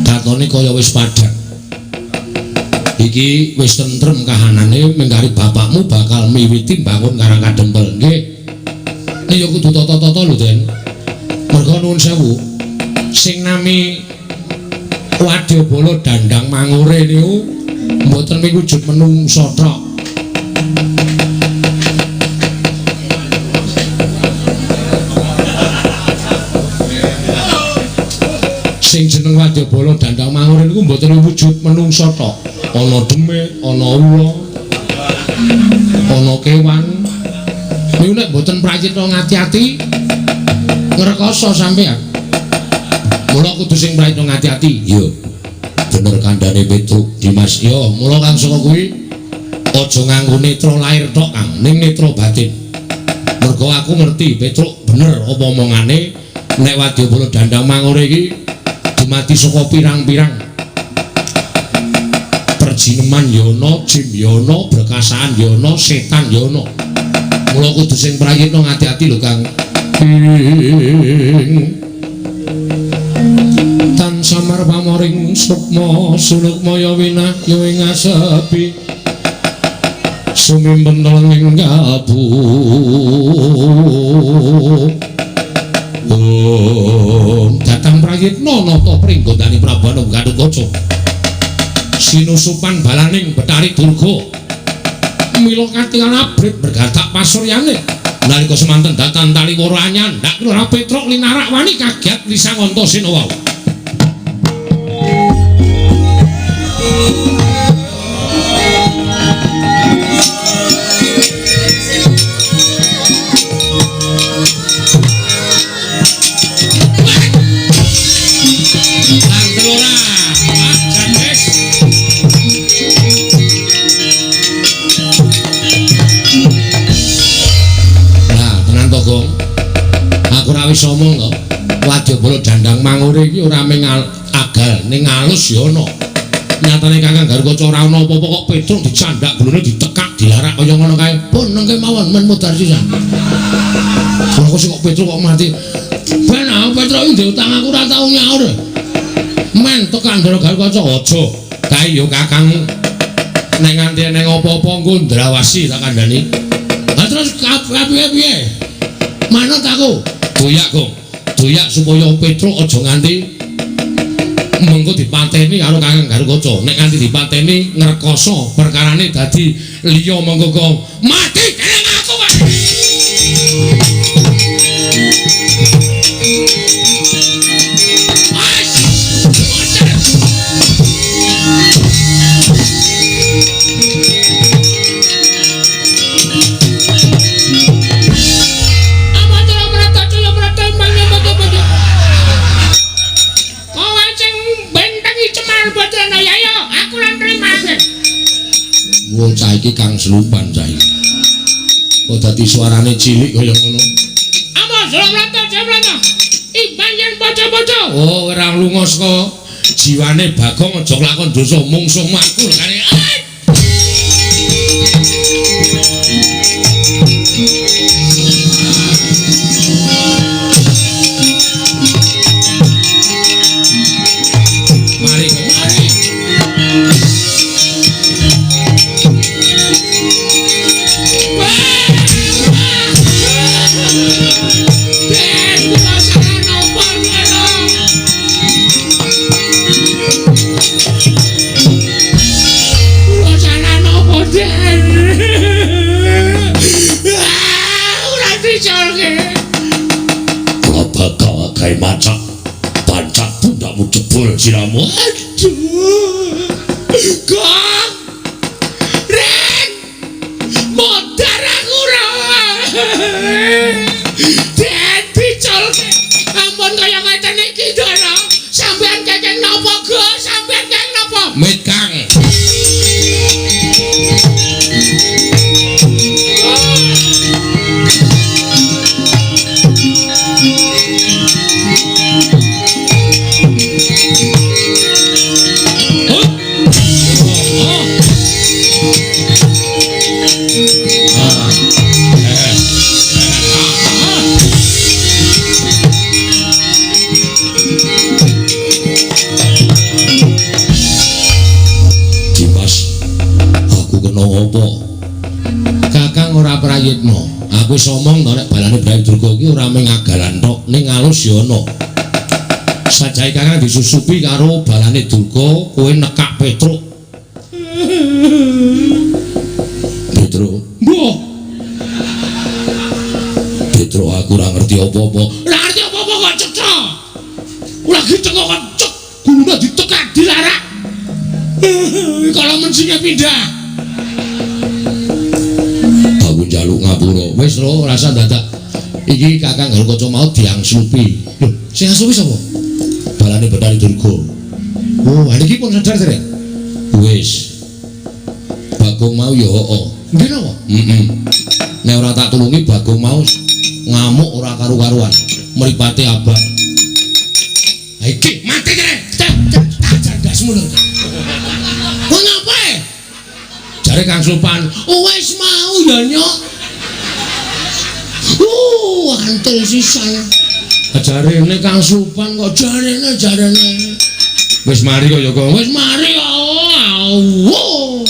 Katone kaya wis padhang. Iki wis tentrem kahanane menggari bapakmu bakal miwiti mbangun Karang Kadempel. Nggih. Nek ya kudu tata-tata lho, Den. Merga nuwun sewu. Sing nami Wadyabala Dandang Mangure niku mboten wujud menungsa tok. Sing jeneng Wadyabala Dandang Mangure niku mboten wujud menungsa tok. Ana demit, ana ula, ana kewan. Niku nek mboten prayitna ngati-ati ngrekoso sampeyan. Mula kudu sing prayitna ngati-ati. Iya. Bener kandhane Petruk Dimas. Ya, mula kang saka kuwi aja nganggo netra lahir tok, Kang, ning netra batin. Mergo aku ngerti Petruk bener apa omongane nek Wadyabala Dandang Mangure iki dumadi saka pirang-pirang perjineman ya ana, jin ya ana, berkasaan ya ana, setan ya ana. Mula kudu sing prayitna ngati-ati lho, Kang. Tan samar pamoring sukma sulukmaya winahya ing asepi sumimpen ing kalbu. Om datang prayitna nata pringgondani Prabu Anum Gatotkaca. Sinusupan balaning Betari Durga mila katingal abrit bergatak pasuryane nalika semanten datan taliworo anyandak Lurah Petruk linarak wani kaget lisang Antasena wau. Wis omong to. Wadyabala Dandang Mangure iki ora mung agal ning alus ya ana. Nyatane Kakang Garukaca ora ana apa-apa kok Petruk dicandak gulune ditekak dilarak kaya ngono kae. Pun nengke mawon men mudhar sisan. Ora kok sing kok Petruk kok mati. Ben aku Petruk iki ndek utang aku ora tau nyaur. Men tekan Ndara Garukaca aja. Kae ya Kakang nek nganti eneng apa-apa engko ndrawasi tak kandhani. Lah terus piye-piye? Manut aku. Doyak, Gong. Doyak supaya Petruk aja nganti mengko dipateni karo Kakang Garukaca. Nek nganti dipateni ngrekoso perkarane dadi liya mengko kok mati dening aku wae. Wong cah iki kang selupan cah iki. Kok dadi suarane cilik kaya ngono. Apa jlamrata jlamrata. Iban yen paca-paca. Oh, ora lunga saka jiwane Bagong aja lakon dosa mungsuhmu aku lekane. Mari, mari. Kae macak pancak pundakmu jebol siramu. Aduh. Gong. Ren. Modar aku ora. Den diculke. Ampun kaya ngeten iki, Ndara. Sampeyan kenging napa, Gus? Sampeyan kenging napa? Mit Kang. Kakang ora prayitna. Aku wis omong to nek balane Bathari Durga iki ora mung agalan tok, ning alus ya ana. Sajae Kakang disusupi karo balane Durga, kowe nekak Petruk. Petruk, mbuh. Petruk aku ora ngerti apa-apa. Ora ngerti apa-apa kok cetha. Lagi teko kok cek, gulune ditekak dilarak. Kalau mensinge pindah. Aku njaluk ngapura. Wis lho, rasa dadak iki Kakang Garukaca mau diangslupi. Lho, sing angslupi sapa? Balane Bathari Durga. Oh, ha niki pun sadar dereng? Wis. Bagong mau ya heeh. Nggih napa? Heeh. Nek ora tak tulungi Bagong mau ngamuk ora karu-karuan. Mripate abang. Ha iki mati kene. Tak ajar ndasmu lho. Kok ngapa? Jare Kang Supan, wis mau ya nyok. Antil sisan. Jarene Kang Supan kok jarene. Wis mari kok ya kok. Wis mari kok.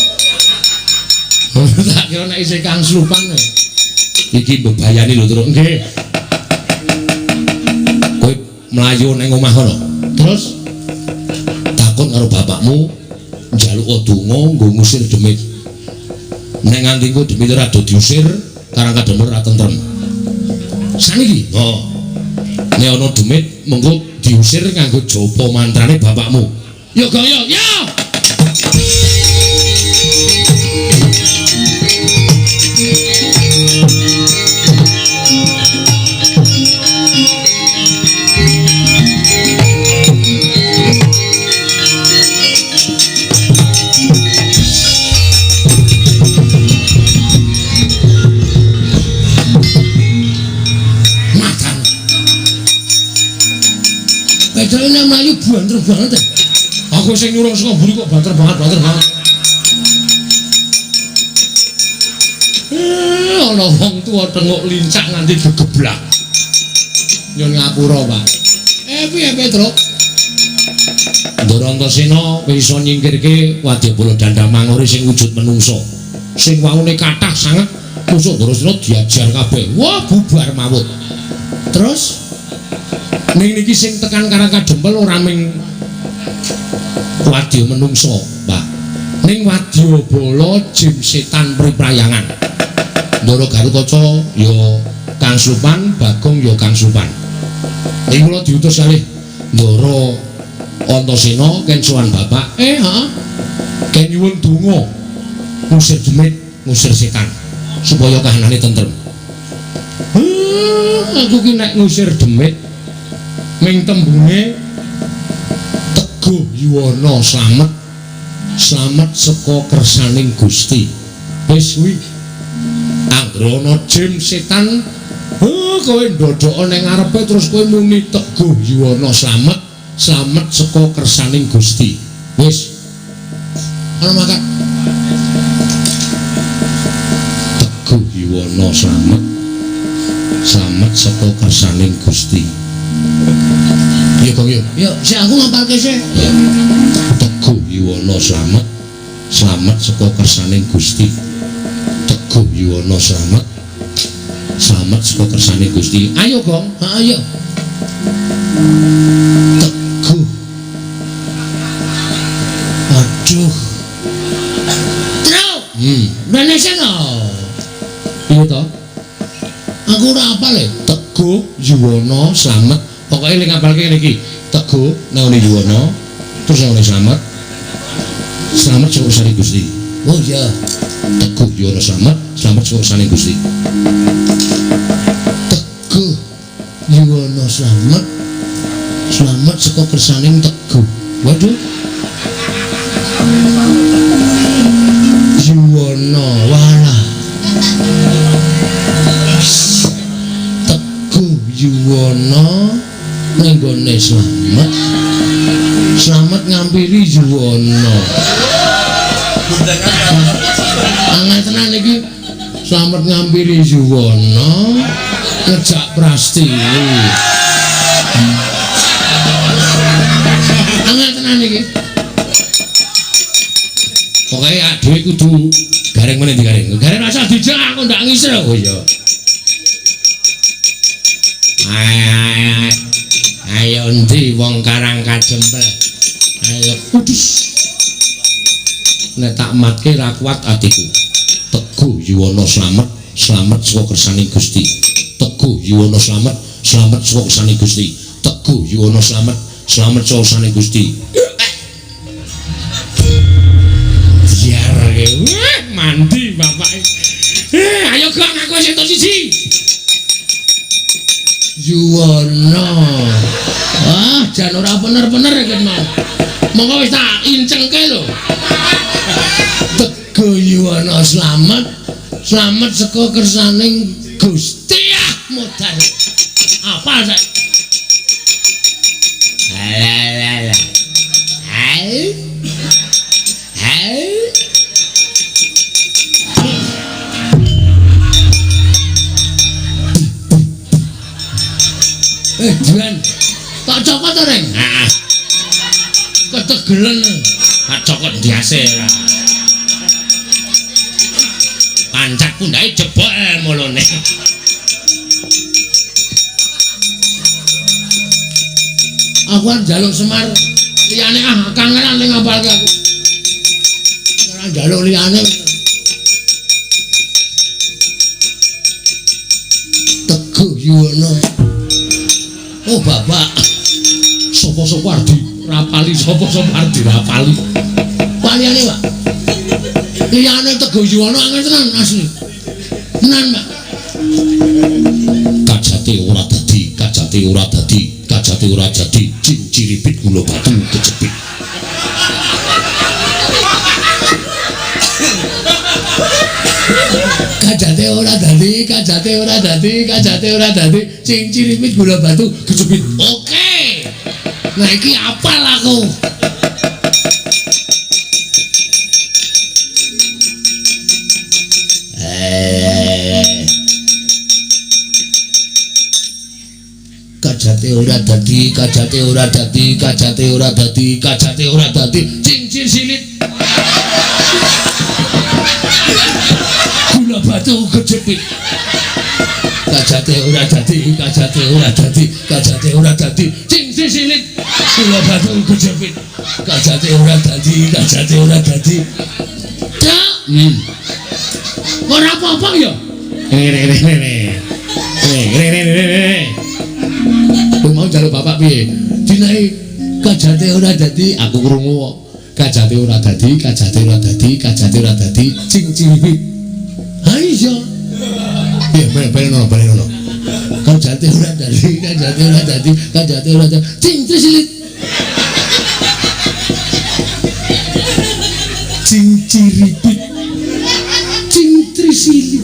Tak kira nek isih Kang Supan. Iki mbebayani lho, Truk. Nggih. Kowe mlayu ning omah kono. Terus takon karo bapakmu njaluk donga nggo ngusir demit. Nek nganti engko demit ora do diusir, Karang Kadempel ora tentrem. Saniki, oh. Nek ana demit mengko diusir nganggo japa mantrane bapakmu. Yo Gong yo, yo. Pedrone mlayu banter banget. Aku sing nyuruh saka mburi kok banter banget, banter banget. Ana wong tuwa tenguk lincah nganti gegeblak. Nyun ngapura, Pak. Piye Petruk? Ndara Antasena wis iso nyingkirke wadyabala Dandamanguri sing wujud menungsa. Sing waune kathah sanget musuh Ndarasena diajar kabeh. Wah, bubar mawut. Terus ning niki sing tekan Karang Kadempel ora ming wadya menungsa, Pak. Ning wadyabala jim setan priprayangan. Ndara Garukaca ya Kang Supan, Bagong ya Kang Supan. Ning kula diutus kalih Ndara Antasena ken sowan bapak. Heeh. Ken nyuwun donga ngusir demit, ngusir setan supaya kahanane tentrem. Aku ki nek ngusir demit ming tembunge teguh yuwana slamet, slamet saka kersaning Gusti. Wis kuwi anggere ana jim setan, kowe ndodhoka ning ngarepe terus kowe muni teguh yuwana slamet, slamet saka kersaning Gusti. Wis ana mangkat. Teguh yuwana slamet, slamet saka kersaning Gusti. Ya Gong yo. Yo, sik aku ngapalke sik. Teguh yuwana slamet, slamet saka kersaning Gusti. Teguh yuwana slamet, slamet saka kersaning Gusti. Ayo Gong, ayo. Teguh. Aduh. Truk. Rene sing. Piye to? Aku ora apal e. Teguh yuwana slamet. Pokoke ling ngapalke ngene iki. Teguh nang yuwana, Terus ngene Slamet. Slamet saka Gusti. Oh iya. Teguh Yuwana Slamet, Slamet saka Gusti. Teguh Yuwana Slamet, Slamet saka kersaning Teguh. Waduh. Yuwana walah. Teguh Yuwana ning gone Slamet. Slamet ngampiri Yuwana. Angel tenan iki. Slamet ngampiri Yuwana ngejak Prastiwi. Angel tenan iki. Pokoke dhewe kudu gareng meneh digareng. Gareng rasa dijak aku ndak ngisir. Oh iya. Ayo endi wong Karang Kajempel. Ayo kudus. Nek tak matke ra kuat atiku. Teguh Yuwana Slamet, Slamet saka kersane Gusti. Teguh Yuwana Slamet, Slamet saka kersane Gusti. Teguh Yuwana Slamet, Slamet saka kersane Gusti. Biar mandi bapake. Ayo gong aku wis entuk siji. Yuwana. Ah, jan ora bener-bener iki mau. Monggo wis tak incengke lho. Teguh Yuwana Slamet, Slamet saka kersaning Gusti. Ah, modar. Apa sak? Alah. Hai. Hai. Juan. Tak cokot to, Reng? Heeh. Ketegelen. Tak cokot ndiase ora. Pancak pundhake jebol mulune. Aku arep njaluk Semar liyane ah kangenan ning ngapalke aku. Ora njaluk liyane. Teguh Yuwana. Oh bapak, sapa-sapa arep dirapali, sapa-sapa arep dirapali. Paliyane, Pak. Liyane Teguh Yuwana angel tenan asli. Tenan, Pak. Kajate ora dadi, kajate ora dadi, kajate ora dadi, cinciripit gula batu kejepit. Kajate ora dadi, kajate ora dadi, kajate ora dadi, cinciripit gula batu kejepit. Oke. Nah iki apal aku. Kajate ora dadi, kajate ora dadi, kajate ora dadi, kajate ora dadi, cincin silit. Gula batu kejepit. Kajate ora dadi, kajate ora dadi, kajate ora dadi, cincin silit. Gula batu kejepit. Kajate ora dadi, kajate ora dadi. Cak. Ora apa-apa ya. Ngene ngene. Ngene ngene. Kowe mau njaluk bapak piye? Dinae kajate ora dadi, aku krungu kok. Kajate ora dadi, kajate ora dadi, kajate ora dadi, cincin. Ha iya. Piye balen ono, balen ono. Kajate ora dadi, kajate ora dadi, kajate ora dadi, cincin silit. Cinciripit. Cincirisilit.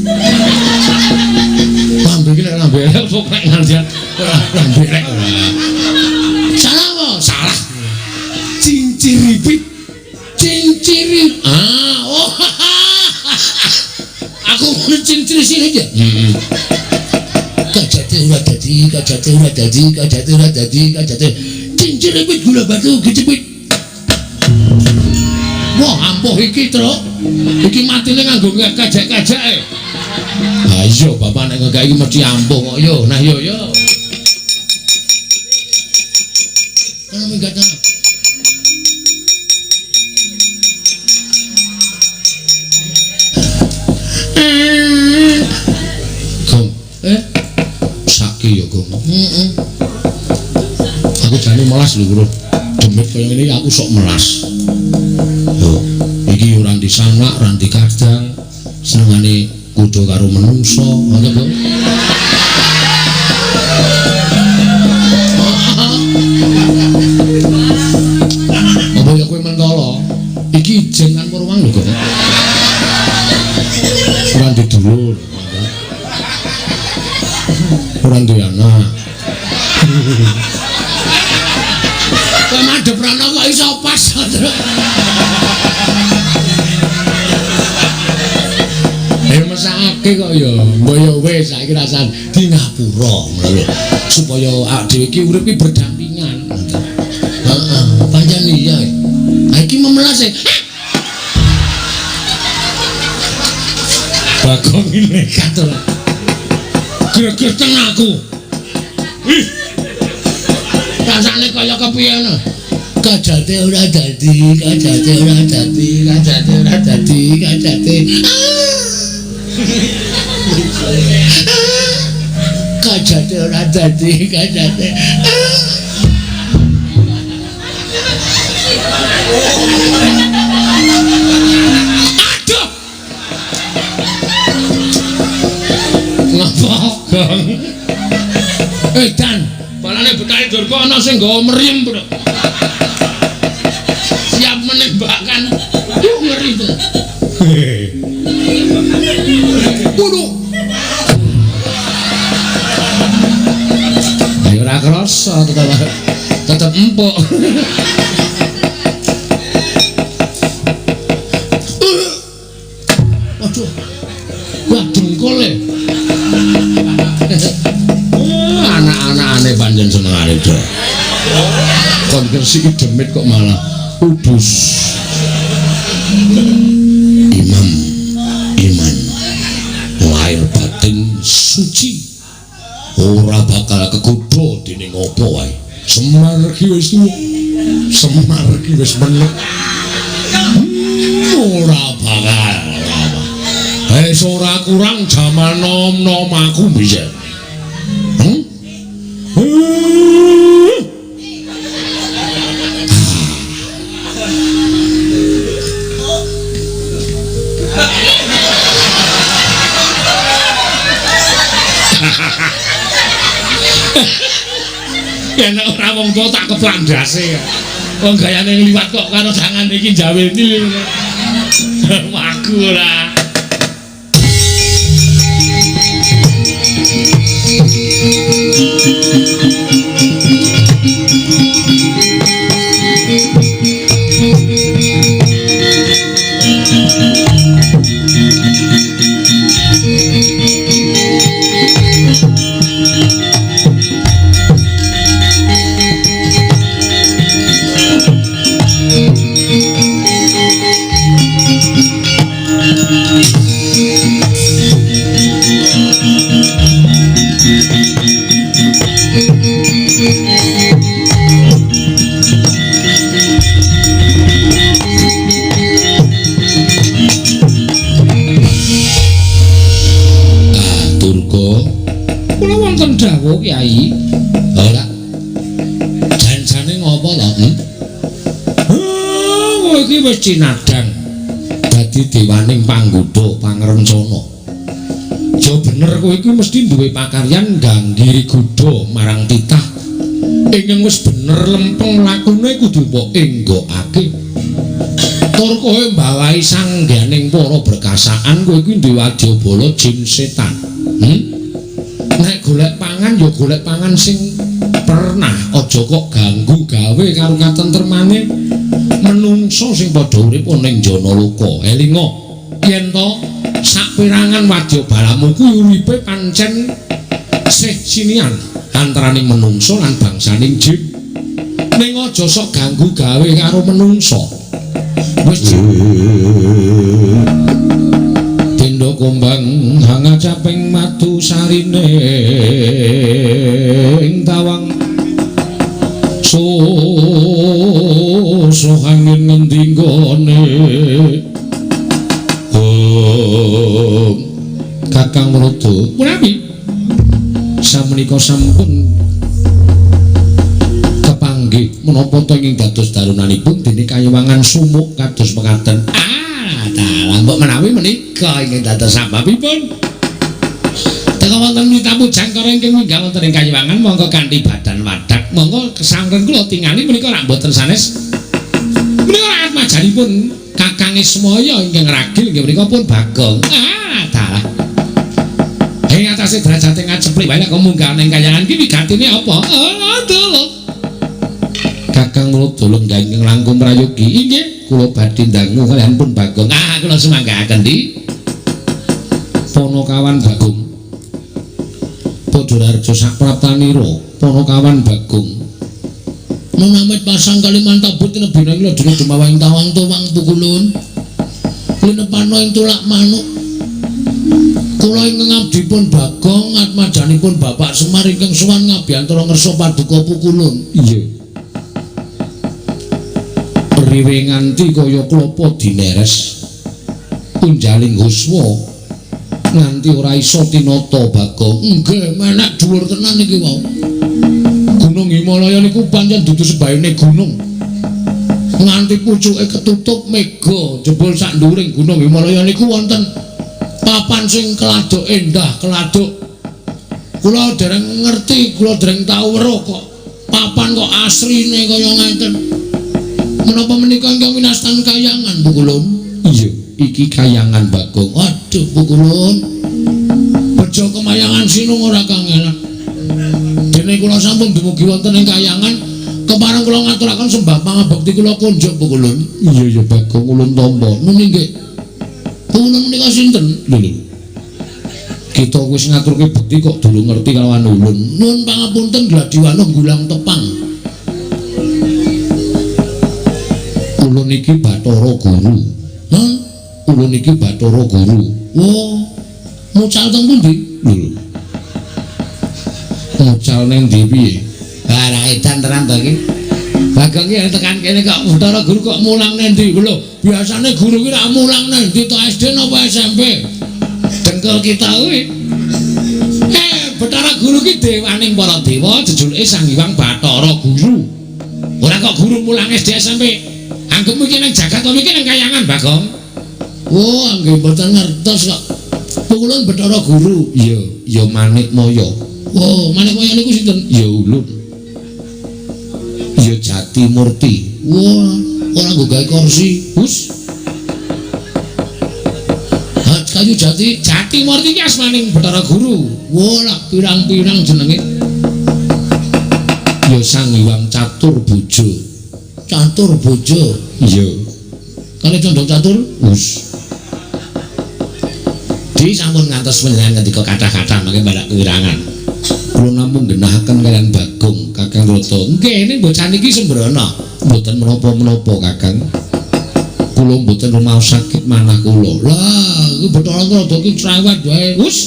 Lambe iki nek lambe elek kok nek nganti ora lambe elek ora. Salah apa? Salah. Cinciripit. Cincirip. Ah, oh. Aku muni cincirisilit ya. Heeh. Kajate ora dadi, kajate ora dadi, kajate ora dadi, kajate cinciripit gula batu kejepit. Wah, ampuh iki, Truk. Iki matine nganggo kajak-kajake. Ha iya, bapak nek ngekek iki mesti ampuh kok yo. Nah yo yo. Kono minggat ta. Gong. Saki yo, Gong. Heeh. Aku jane melas lho, Bro. demit kaya ngene aku sok melas. Lho, iki ora ndi sanak, ora ndi kadang, senengane kudu karo menungso, ngono kok. Apa ya kowe mentala? Iki ijen lan murwang lho kok. Ora ndi dulur. Ora ndi anak. Kowe madhep rono kok iso pas. Mesake kok ya. Mbok ya wis saiki rasane di ngapura ngono lho. Supaya awak dhewe iki urip iki berdampingan. Heeh, pancen iya. Ha iki memelas e. Bagong iki nekat ora. Gregeten aku. Ih. Rasane kaya kepiye ngono. Kajate ora dadi, kajate ora dadi, kajate ora dadi, kajate. Kajate ora dadi, kajate. Aduh. Ngapa, Gong? Dan balane Betari Durga ana sing nggawa mriyem, Bro. Siap menembakkan. Duh, ngeri to. Waduh. Ayo ora krasa tetep empuk. Waduh. Wah, dengkul e. Anak-anakane pancen senengane do. Kon gresiki demit kok malah udus. Imam iman lahir batin suci ora bakal kegodha dening apa wae. Semar ki wis tuwa, Semar ki wis menek. Ora bakal ora. Wis ora kurang jaman nom-nom aku biyen. Yen ora wong tuwa tak keplak ndase. Wong gayane ngliwat kok karo tangan iki jawil-wil. Aku ora. Dawuh Kyai. Ora. Janjane ngopo to? Kowe iki wis cinadhang dadi dewaning panggoda pangrencana. Ja bener kowe iki mesti duwe pakaryan ngganggi godha marang titah. Ingkang wis bener lempeng lakune kudu mbok enggokake. Tur kowe mbawahi sangganing para berkasaan kowe iki duwe wadyabala jin setan. Nek golek pangan ya golek pangan sing pernah, aja kok ganggu gawe karo katentremane menungso sing padha urip ana ing Janaloka. Elinga yen to saperangan wadyabalamu kuwi uripe pancen sih sinian antaraning menungso lan bangsaning jin. Ning aja sok ganggu gawe karo menungso. Wis tindha kumbang hangacaping madu sarine ing tawang susuh angin ngendi nggone. Kakang Wrada punawi samenika sampun kepanggih menapa Menapa to ingkang dados darunanipun dene kayiwangan sumuk kados mekaten. Ah, dalah mbok menawi menika ingkang dados sababipun. Teka wonten mitamu jangkara ingkang minggah wonten ing kayiwangan monggo kanthi badan wadak. Monggo kesangren kula tingali menika rak mboten sanes. Menika rak atmajanipun Kakang Ismaya ingkang ragil inggih menika pun Bagong. Ah, dalah. Ing atase derajate ngaceplik wae nek munggah ning kayangan iki wigatine apa? Oh, dalah. Kakang Mrada lenggah ingkang langkung prayogi. Inggih, kula badhe ndangu kaliyan pun Bagong. Ah, kula sumanggaaken di Ponokawan Bagong. Padha raharja sapraptanira Ponokawan Bagong. Nunamit pasang Kalimantan but tinebina ing ladina dumawang tawang tuwang pukulun. Linepana ing tulak manuk. Kula ingkang abdipun Bagong atmajanipun Bapak Semar ingkang sowan ngabiyantara ngersa paduka pukulun. Iya. Riwe nganti kaya klapa dineres. Unjaling huswa nganti ora iso tinata Bagong. Nggih, menek dhuwur tenan iki wau. Gunung Himalaya niku pancen dudu sebayane gunung. Nganti pucuke ketutup mega jebul sak nduwuring Gunung Himalaya niku wonten papan sing keladuk endah, keladuk. Kula dereng ngerti, kula dereng tau weruh kok papan kok asrine kaya ngeten. Menapa menika ingkang winastan kayangan, Bu Kulun? Iya, iki kayangan Bagong. Waduh, Bu Kulun. Bejo kemayangan sinung ora kangelan. Dene kula sampun dumugi wonten ing kayangan, kepareng kula ngaturaken sembah pangabekti kula kunjuk, Bu Kulun. Iya, iya Bagong, ulun tampa. Nun inggih. Ulun menika sinten? Lho lho. Kita wis ngaturke bekti kok durung ngerti kalawan ulun. Nun pangapunten gladiwano gulang tepang. Ulun iki Bathara Guru. Hah? Ulun iki Bathara Guru. Wah, mucal teng pundi? Lho. Mucal ning ndi piye? Lah ra edan tenan to iki. Bagong iki tekan kene kok Bathara Guru kok mulang nang ndi? Lho, biasane guru ki ra mulang nang ndi to, SD napa SMP? Dengkul kita kuwi. Bathara Guru ki dewaning para dewa, jejulike Sang Hyang Bathara Guru. Ora kok guru mulang SD SMP. Anggepmu iki nang jagat apa iki nang kayangan, Bagong? Oh, nggih mboten ngertos kok. Pukulun Bathara Guru. Iya, ya Manikmaya. Oh, Manikmaya niku sinten? Ya ulun. Ya Jati Murti. Wah, ora nggo gawe kursi. Hus. Ha, kayu jati, Jati Murti iki asmaning Bathara Guru. Wah, lak pirang-pirang jenenge. Ya Sang Hyang Catur Bojo. Catur Bojo. Iya. Kali condong catur? Hus. Di sampun ngantos panjenengan ngendika kathah-kathah mangke barak kewirangan. Kula namung genahaken kaliyan Bagong, Kakang Rata. Nggih, ning bocah niki sembrono. Mboten menapa-menapa, Kakang. Kula mboten rumaos sakit manah kula. Lah, iki Bathara Rata iki cerewet wae. Hus.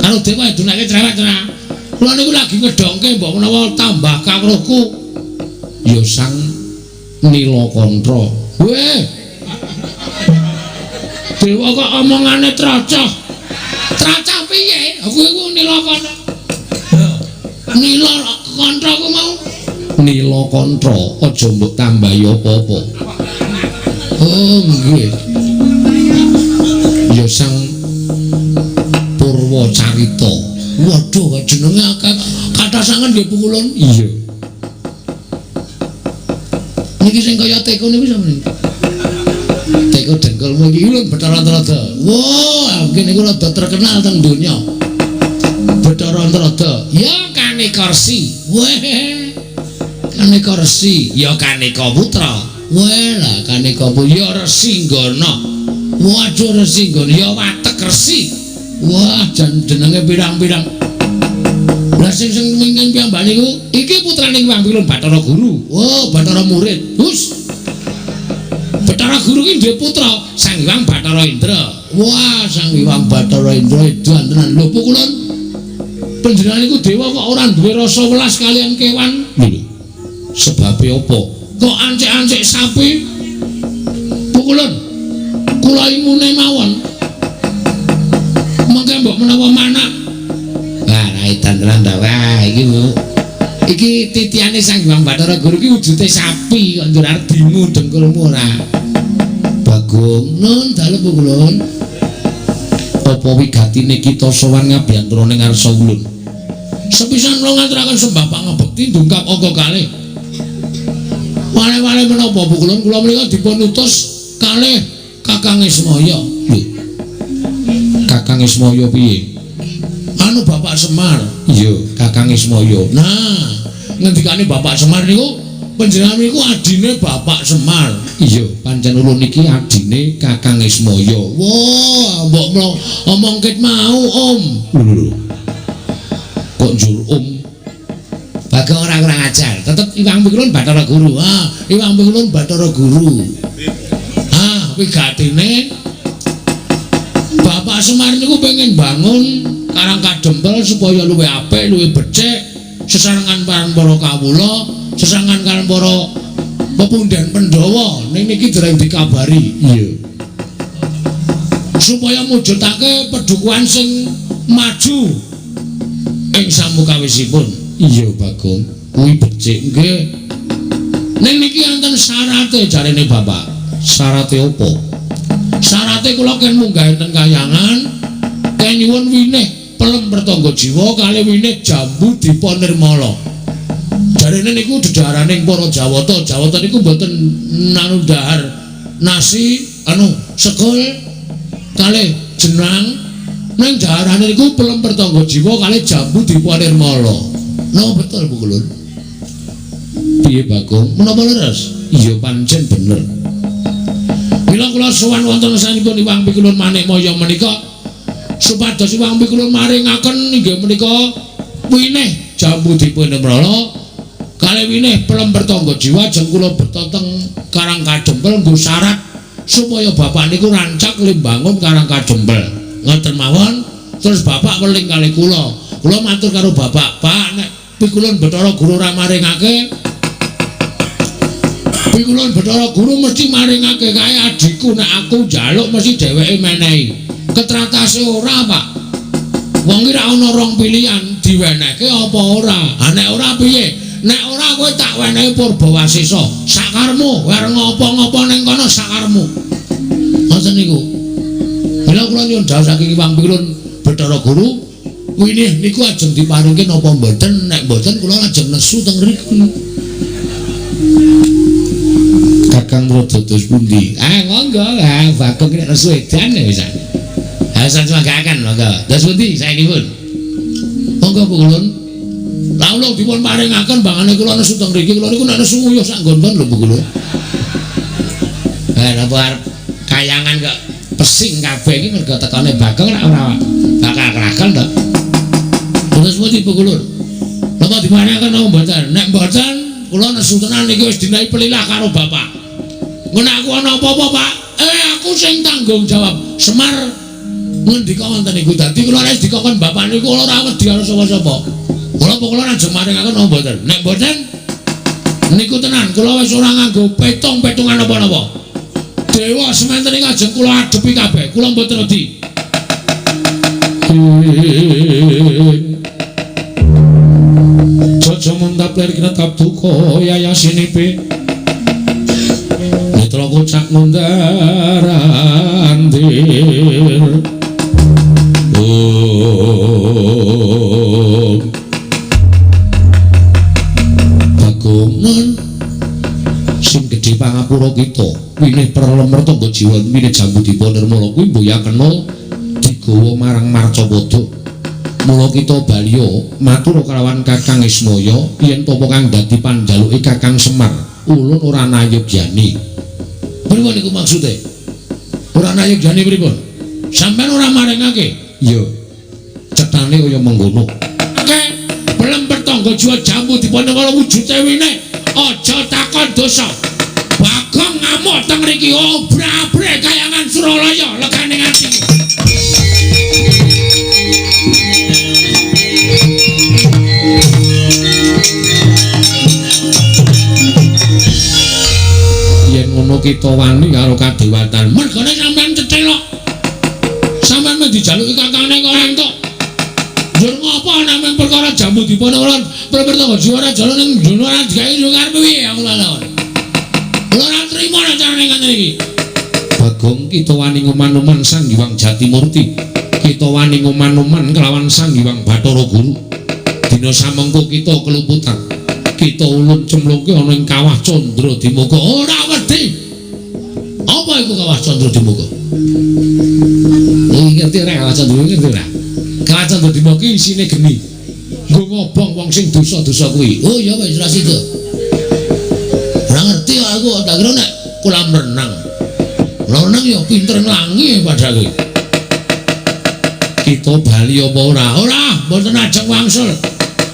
Karo dewa dunake cerewet ora. Kula niku lagi ngedongke mbok menawa tambah kawruhku. Ya Sang Nilakantha. Weh. Dewa kok omongane tracah. Tracah piye? Aku iku Nilakantha. Nilakantha ku mau. Nilakantha aja mbok tambahi apa-apa. Oh, nggih. Ya Sang Purwacarita. Waduh, jenenge akeh. Kathah sanget nggih pukulun. Iya. Niki sing kaya teko niku sapa niku? Teko dengkulmu iki lho Bathara Antarada. Wah, nggih niku rada terkenal teng donya. Bathara Antarada. Ya Kaneka Resi. Weh. Kaneka Resi, ya Kaneka Putra. Weh lah Kaneka Putra, ya Resi Nggana. Waduh Resi Nggana, ya Watek Resi. Wah, jan jenenge pirang-pirang. Lah sing sing mingking piyambak niku iki putrane Hyang Pilun Bathara Guru. Oh, Bathara murid. Hus. Bathara Guru ki duwe putra Sang Hyang Bathara Indra. Wah, Sang Hyang Bathara Indra edan tenan. Lho pukulun. Panjenengan niku dewa kok ora duwe rasa welas kaliyan kewan? Lho. Sebabe apa? Kok ancik-ancik sapi? Pukulun. Kula ingune mawon. Mangke mbok menawa manak. Wah, ra edan tenan ta. Wah, iki Bu. Iki titiane Sang Hyang Bathara Guru iki wujude sapi kok njur arep dingu dengkulmu ora. Bagong, nun dalem Pukulun. Apa wigatine kita sowan ngabiyantara ning ngarsa ulun? Sepisan kula ngaturaken sembah pangabekti ndungkap angka kalih. Wale-wale menapa Pukulun kula menika dipun utus kalih Kakang Ismaya. Lho. Kakang Ismaya piye? Anu Bapak Semar. Iya, Kakang Ismaya. Nah, ngendikane Bapak Semar niku panjenengan niku adine Bapak Semar. Iya, pancen ulun niki adine Kakang Ismaya. Wah, mbok omong ket mau, Om. Lho. Kok njur Om? Bagong ora kurang ajar. Tetep Iwang Pikulun Bathara Guru. Ah, Iwang Pikulun Bathara Guru. Ah, wigatine Bapak Semar niku pengen bangun Karang Kadempel supaya luwih apik, luwih becik, sesarengan karo para kawula, sesarengan karo para pepundhen Pandhawa. Ning niki dereng dikabari. Iya. Supaya mujudake pedukuhan sing maju ing samukawisipun. Iya, Bagong. Kuwi becik nggih. Ning niki wonten syarate jarene Bapak. Syarate opo? Syarate kula ken munggah enten kayangan, ken nyuwun winih pelem pertangga jiwa kali winih jambu dipa nirmala. Jarene niku dedhaharaning para Jawata. Jawata niku mboten nanu dhahar nasi anu sekul kalih jenang, ning dhaharane niku pelem pertangga jiwa kalih jambu dipa nirmala. No betul Bu Kulun. Piye Bagong? Menapa leres? Iya pancen bener. Mila kula sowan wonten sanipun Iwang Pikulun Manikmaya menika supados Iwang Pikulun maringaken inggih menika winih jambu dipun nirmala kalih winih pelem pertangga jiwa ajeng kula beto teng Karang Kadempel nggo syarat supaya bapak niku rancak limbangun Karang Kadempel. Ngoten mawon terus bapak weling kalih kula. Kula matur karo bapak, "Pak, nek Pikulun Bathara Guru ora maringake, Pikulun Bathara Guru mesti maringake kae adhiku, nek aku njaluk mesti dheweke menehi." Ketratase ora, Pak. Wong iki ra ana rong pilihan, diwenehke apa ora. Ha nek ora piye? Nek ora kowe tak wenehi Purbawasesa, sakarmu, arep ngopo-ngopo ning kono sakarmu. Ngoten niku. Mila kula nyuwun dawuh saking Iwang Pikulun Bathara Guru, winih niku ajeng diparingke napa mboten? Nek mboten kula ajeng nesu teng mriku. Kakang Rada dos pundi? Ah monggo, ah Bagong nek nesu edan ya wisan. Ah sampun monggo. Dos pundi saenipun? Monggo Bu Kulun. Lah ulung dipun paringaken bangane kula nesu teng mriki, kula niku nek nesu nguyuh sak nggon-nggon lho Bu Kulun. Eh napa arep kayangan kok pesing kabeh iki mergo tekane Bagong ora bakal krakon to. Terus pundi Bu Kulun? Napa diparingaken napa mboten? Nek mboten kula nesu tenan iki wis dinahi pelilah karo bapak. Ngono aku ana apa-apa, Pak? Aku sing tanggung jawab. Semar ngendika wonten niku dadi kula nek dikongkon bapak niku kula ora wedi karo sapa-sapa. Kula pokoke ajeng maringaken napa mboten? Nek mboten niku tenan kula wis ora nganggo petung-petungan napa-napa. Dewa sementen iki ajeng kula adepi kabeh. Kula mboten wedi. Jaja mantap lir kinetap duka yayasinipe Netra kocak mundar andir. Om Bagong nun sing gedhe pangapura kita winih perlem mertangga jiwa winih jambu dipa nirmala kuwi mboya kena digawa marang Marcapada. Mula kita baliya matur kalawan Kakang Ismaya yen tapa kang dadi panjaluke Kakang Semar ulun ora nayogyani. Pripun niku maksude? Ora nayogyani pripun? Sampeyan ora maringake? Iya. Cetane kaya mengkono. Oke, pelem pertangga jiwa jambu dipanengala wujude winih. Aja takon dosa. Bagong ngamuk teng mriki obra-abre kayangan Suralaya legane ati. Yen ngono kita wani karo kadewatan. Mergane sampean cethelok. Sampean meh dijaluki kakangane kok entuk. Njur ngopo namung perkara jambu dipanengala Pertama jiwa ora jala ning dono ora digawe yo karepe piye aku lha. Kula ora trimo nek carane ngaten iki. Bagong kita wani ngoman-oman Sang Hyang Jatimurti. Kita wani ngoman-oman kelawan Sang Hyang Bathara Guru. Dina samengko kita keluputan. Kita ulun cemlungke ana ing kawah Candra Dimuka. Ora wedi. Apa iku kawah Candra Dimuka? Iki ngerti ora kawah Candra ngerti ora? Kawah Candra Dimuka isine geni. Nggo ngobong wong sing dosa-dosa kuwi. Oh ya wis ora sida. Ora ngerti aku tak kira nek kolam renang. Kolam renang ya pinter nglangi padahal kuwi. Kita bali apa ora? Ora, mboten ajeng wangsul.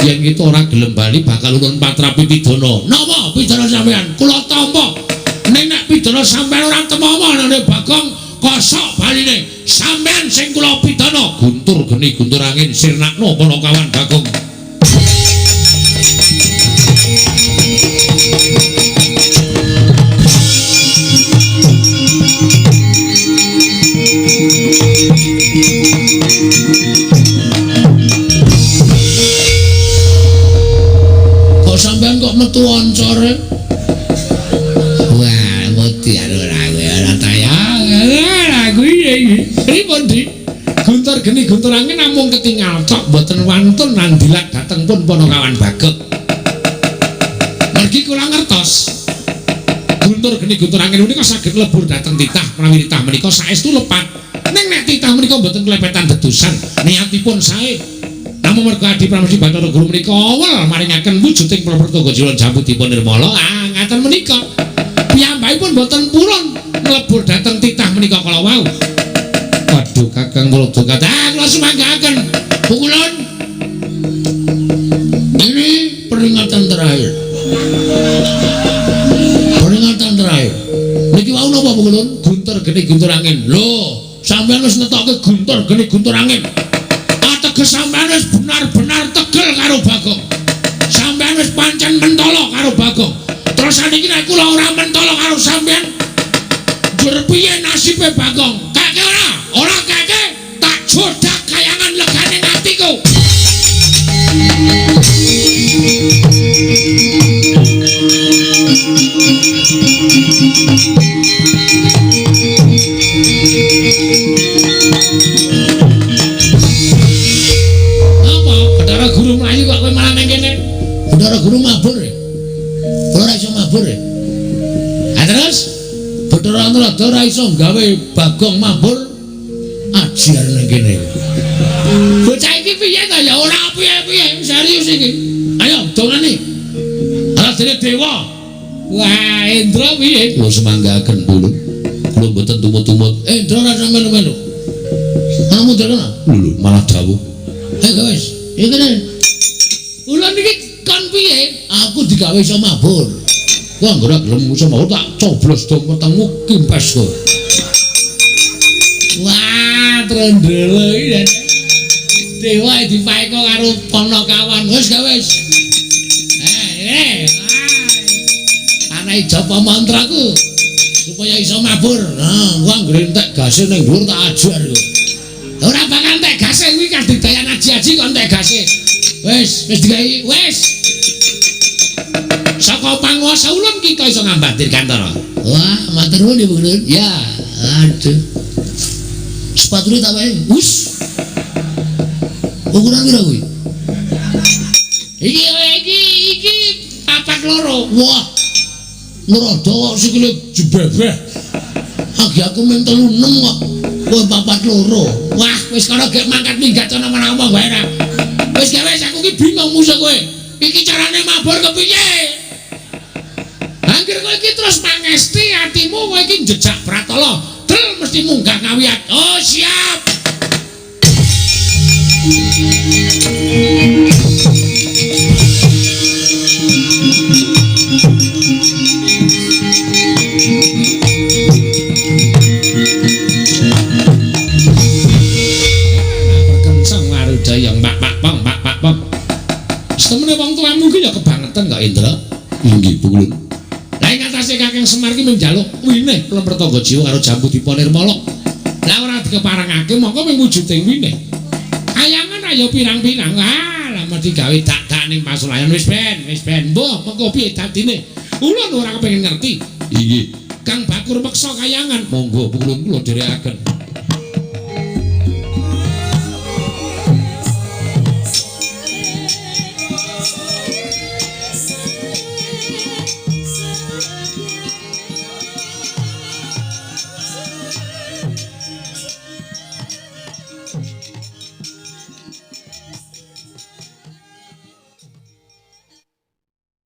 Yen kita ora gelem bali bakal ulun patrapi pidana. Napa pidana sampean? Kula tampa. Ning nek pidana sampean ora temama nang Bagong kosok baline. Sampean sing kula pidana. Guntur geni guntur angin sirnakno Panakawan Bagong. Kok sampean kok metu oncore? Wah, mati ora kowe ora tayang. Ora kuwi iki. Pripun, Dik? Guntur geni guntur angin namung ketingal tok mboten wantun nandilak dhateng pun Panakawan Bagong. Mergi kula ngertos. Guntur geni guntur angin menika saged lebur dhateng titah menawi titah menika saestu lepat. Ning nek titah menika mboten klepetan dedusan, niatipun sae. Namung merga Adi Pramesti Bathara Guru menika awel maringaken wujuding Prapertangga Jiwa Jambu Dipa Nirmala. Ah, ngaten menika. Piyambakipun mboten purun mlebur dhateng titah menika kala wau. Waduh, Kakang kula kathah kula sumanggaken. Pukulun. Ini peringatan terakhir. Peringatan terakhir. Niki wau napa Pukulun? Guntur geni guntur angin. Lho, sampeyan wis netokke guntur geni guntur angin. Ateges sampeyan wis benar-benar tegel karo Bagong. Sampeyan wis pancen mentolo karo Bagong. Terus saniki nek kula ora mentolo karo sampeyan, njur piye nasibe Bagong? Kake ora? Ora kake, tak jodak kayangan legane atiku. Apa? Bathara Guru mlayu kok kowe malah ning kene? Bathara Guru mabur ya? Ora iso mabur ya? Ha terus? Bathara Antrada ora iso gawe Bagong mabur ajar ning kene. Bocah iki piye ta ya? Ora piye-piye, serius iki. Ayo dongane. Ala dene dewa. Wah, Indra piye? Kula semanggaken pulun. Kula mboten tumut-tumut. Indra ora melu-melu. Ana mundur ana? Lho, malah dawuh. Hei wis, iki kene. Ulun iki kon piye? Aku digawe iso mabur. Kowe anggere gelem iso mabur tak coblos dong wetengmu kimpes kowe. Wah, trendele iki. Dewa dipaeka karo Panakawan. Wis ga wis. Ana japa mantraku supaya iso mabur. Nah, gua anggere entek gase ning dhuwur tak ajar kowe. Ora bakal entek gase kuwi kadidayan aji-aji kok entek gase. Wis, wis digawe, wis. Saka panguwasa ulun kita iso ngambah dirgantara. Wah, matur nuwun Ibu Ulun. Ya, aduh. Sepatune tak wae. Wus. Ukuran pira kuwi? Iki iki iki 42. Wah. Ngrada kok sikile jebebeh. Agi aku mung 36 kok. Kowe 42. Wah, wis kono gek mangkat minggat ana menawa wae ra. Wis gawe aku ki bingung musuh kowe. Iki carane mabur kepiye? Angger kowe iki terus mangesti atimu kowe iki njejak pratala. Del mesti munggah ngawiyat. Oh, siap. Perkencang Warudaya pak pak pong pak pak pong. Setemene wong tuamu ki ya kebangetan kok Indra. Inggih, Pukulun. Lah ing atase Kakang Semar ki mung njaluk winih Plempertangga Jiwa karo Jambu Dipa Nirmala. Lah ora dikeparengake mongko mung wujuding winih. Kayangan ayo pirang-pirang. Ah, lah mesti gawe dak-dak Ning pasulayan wis ben, wis ben. Mbuh, mengko piye dadine? Kula ora kepengin ngerti. Inggih. Kang Bakur meksa kayangan. Monggo pukulun kula dherekaken.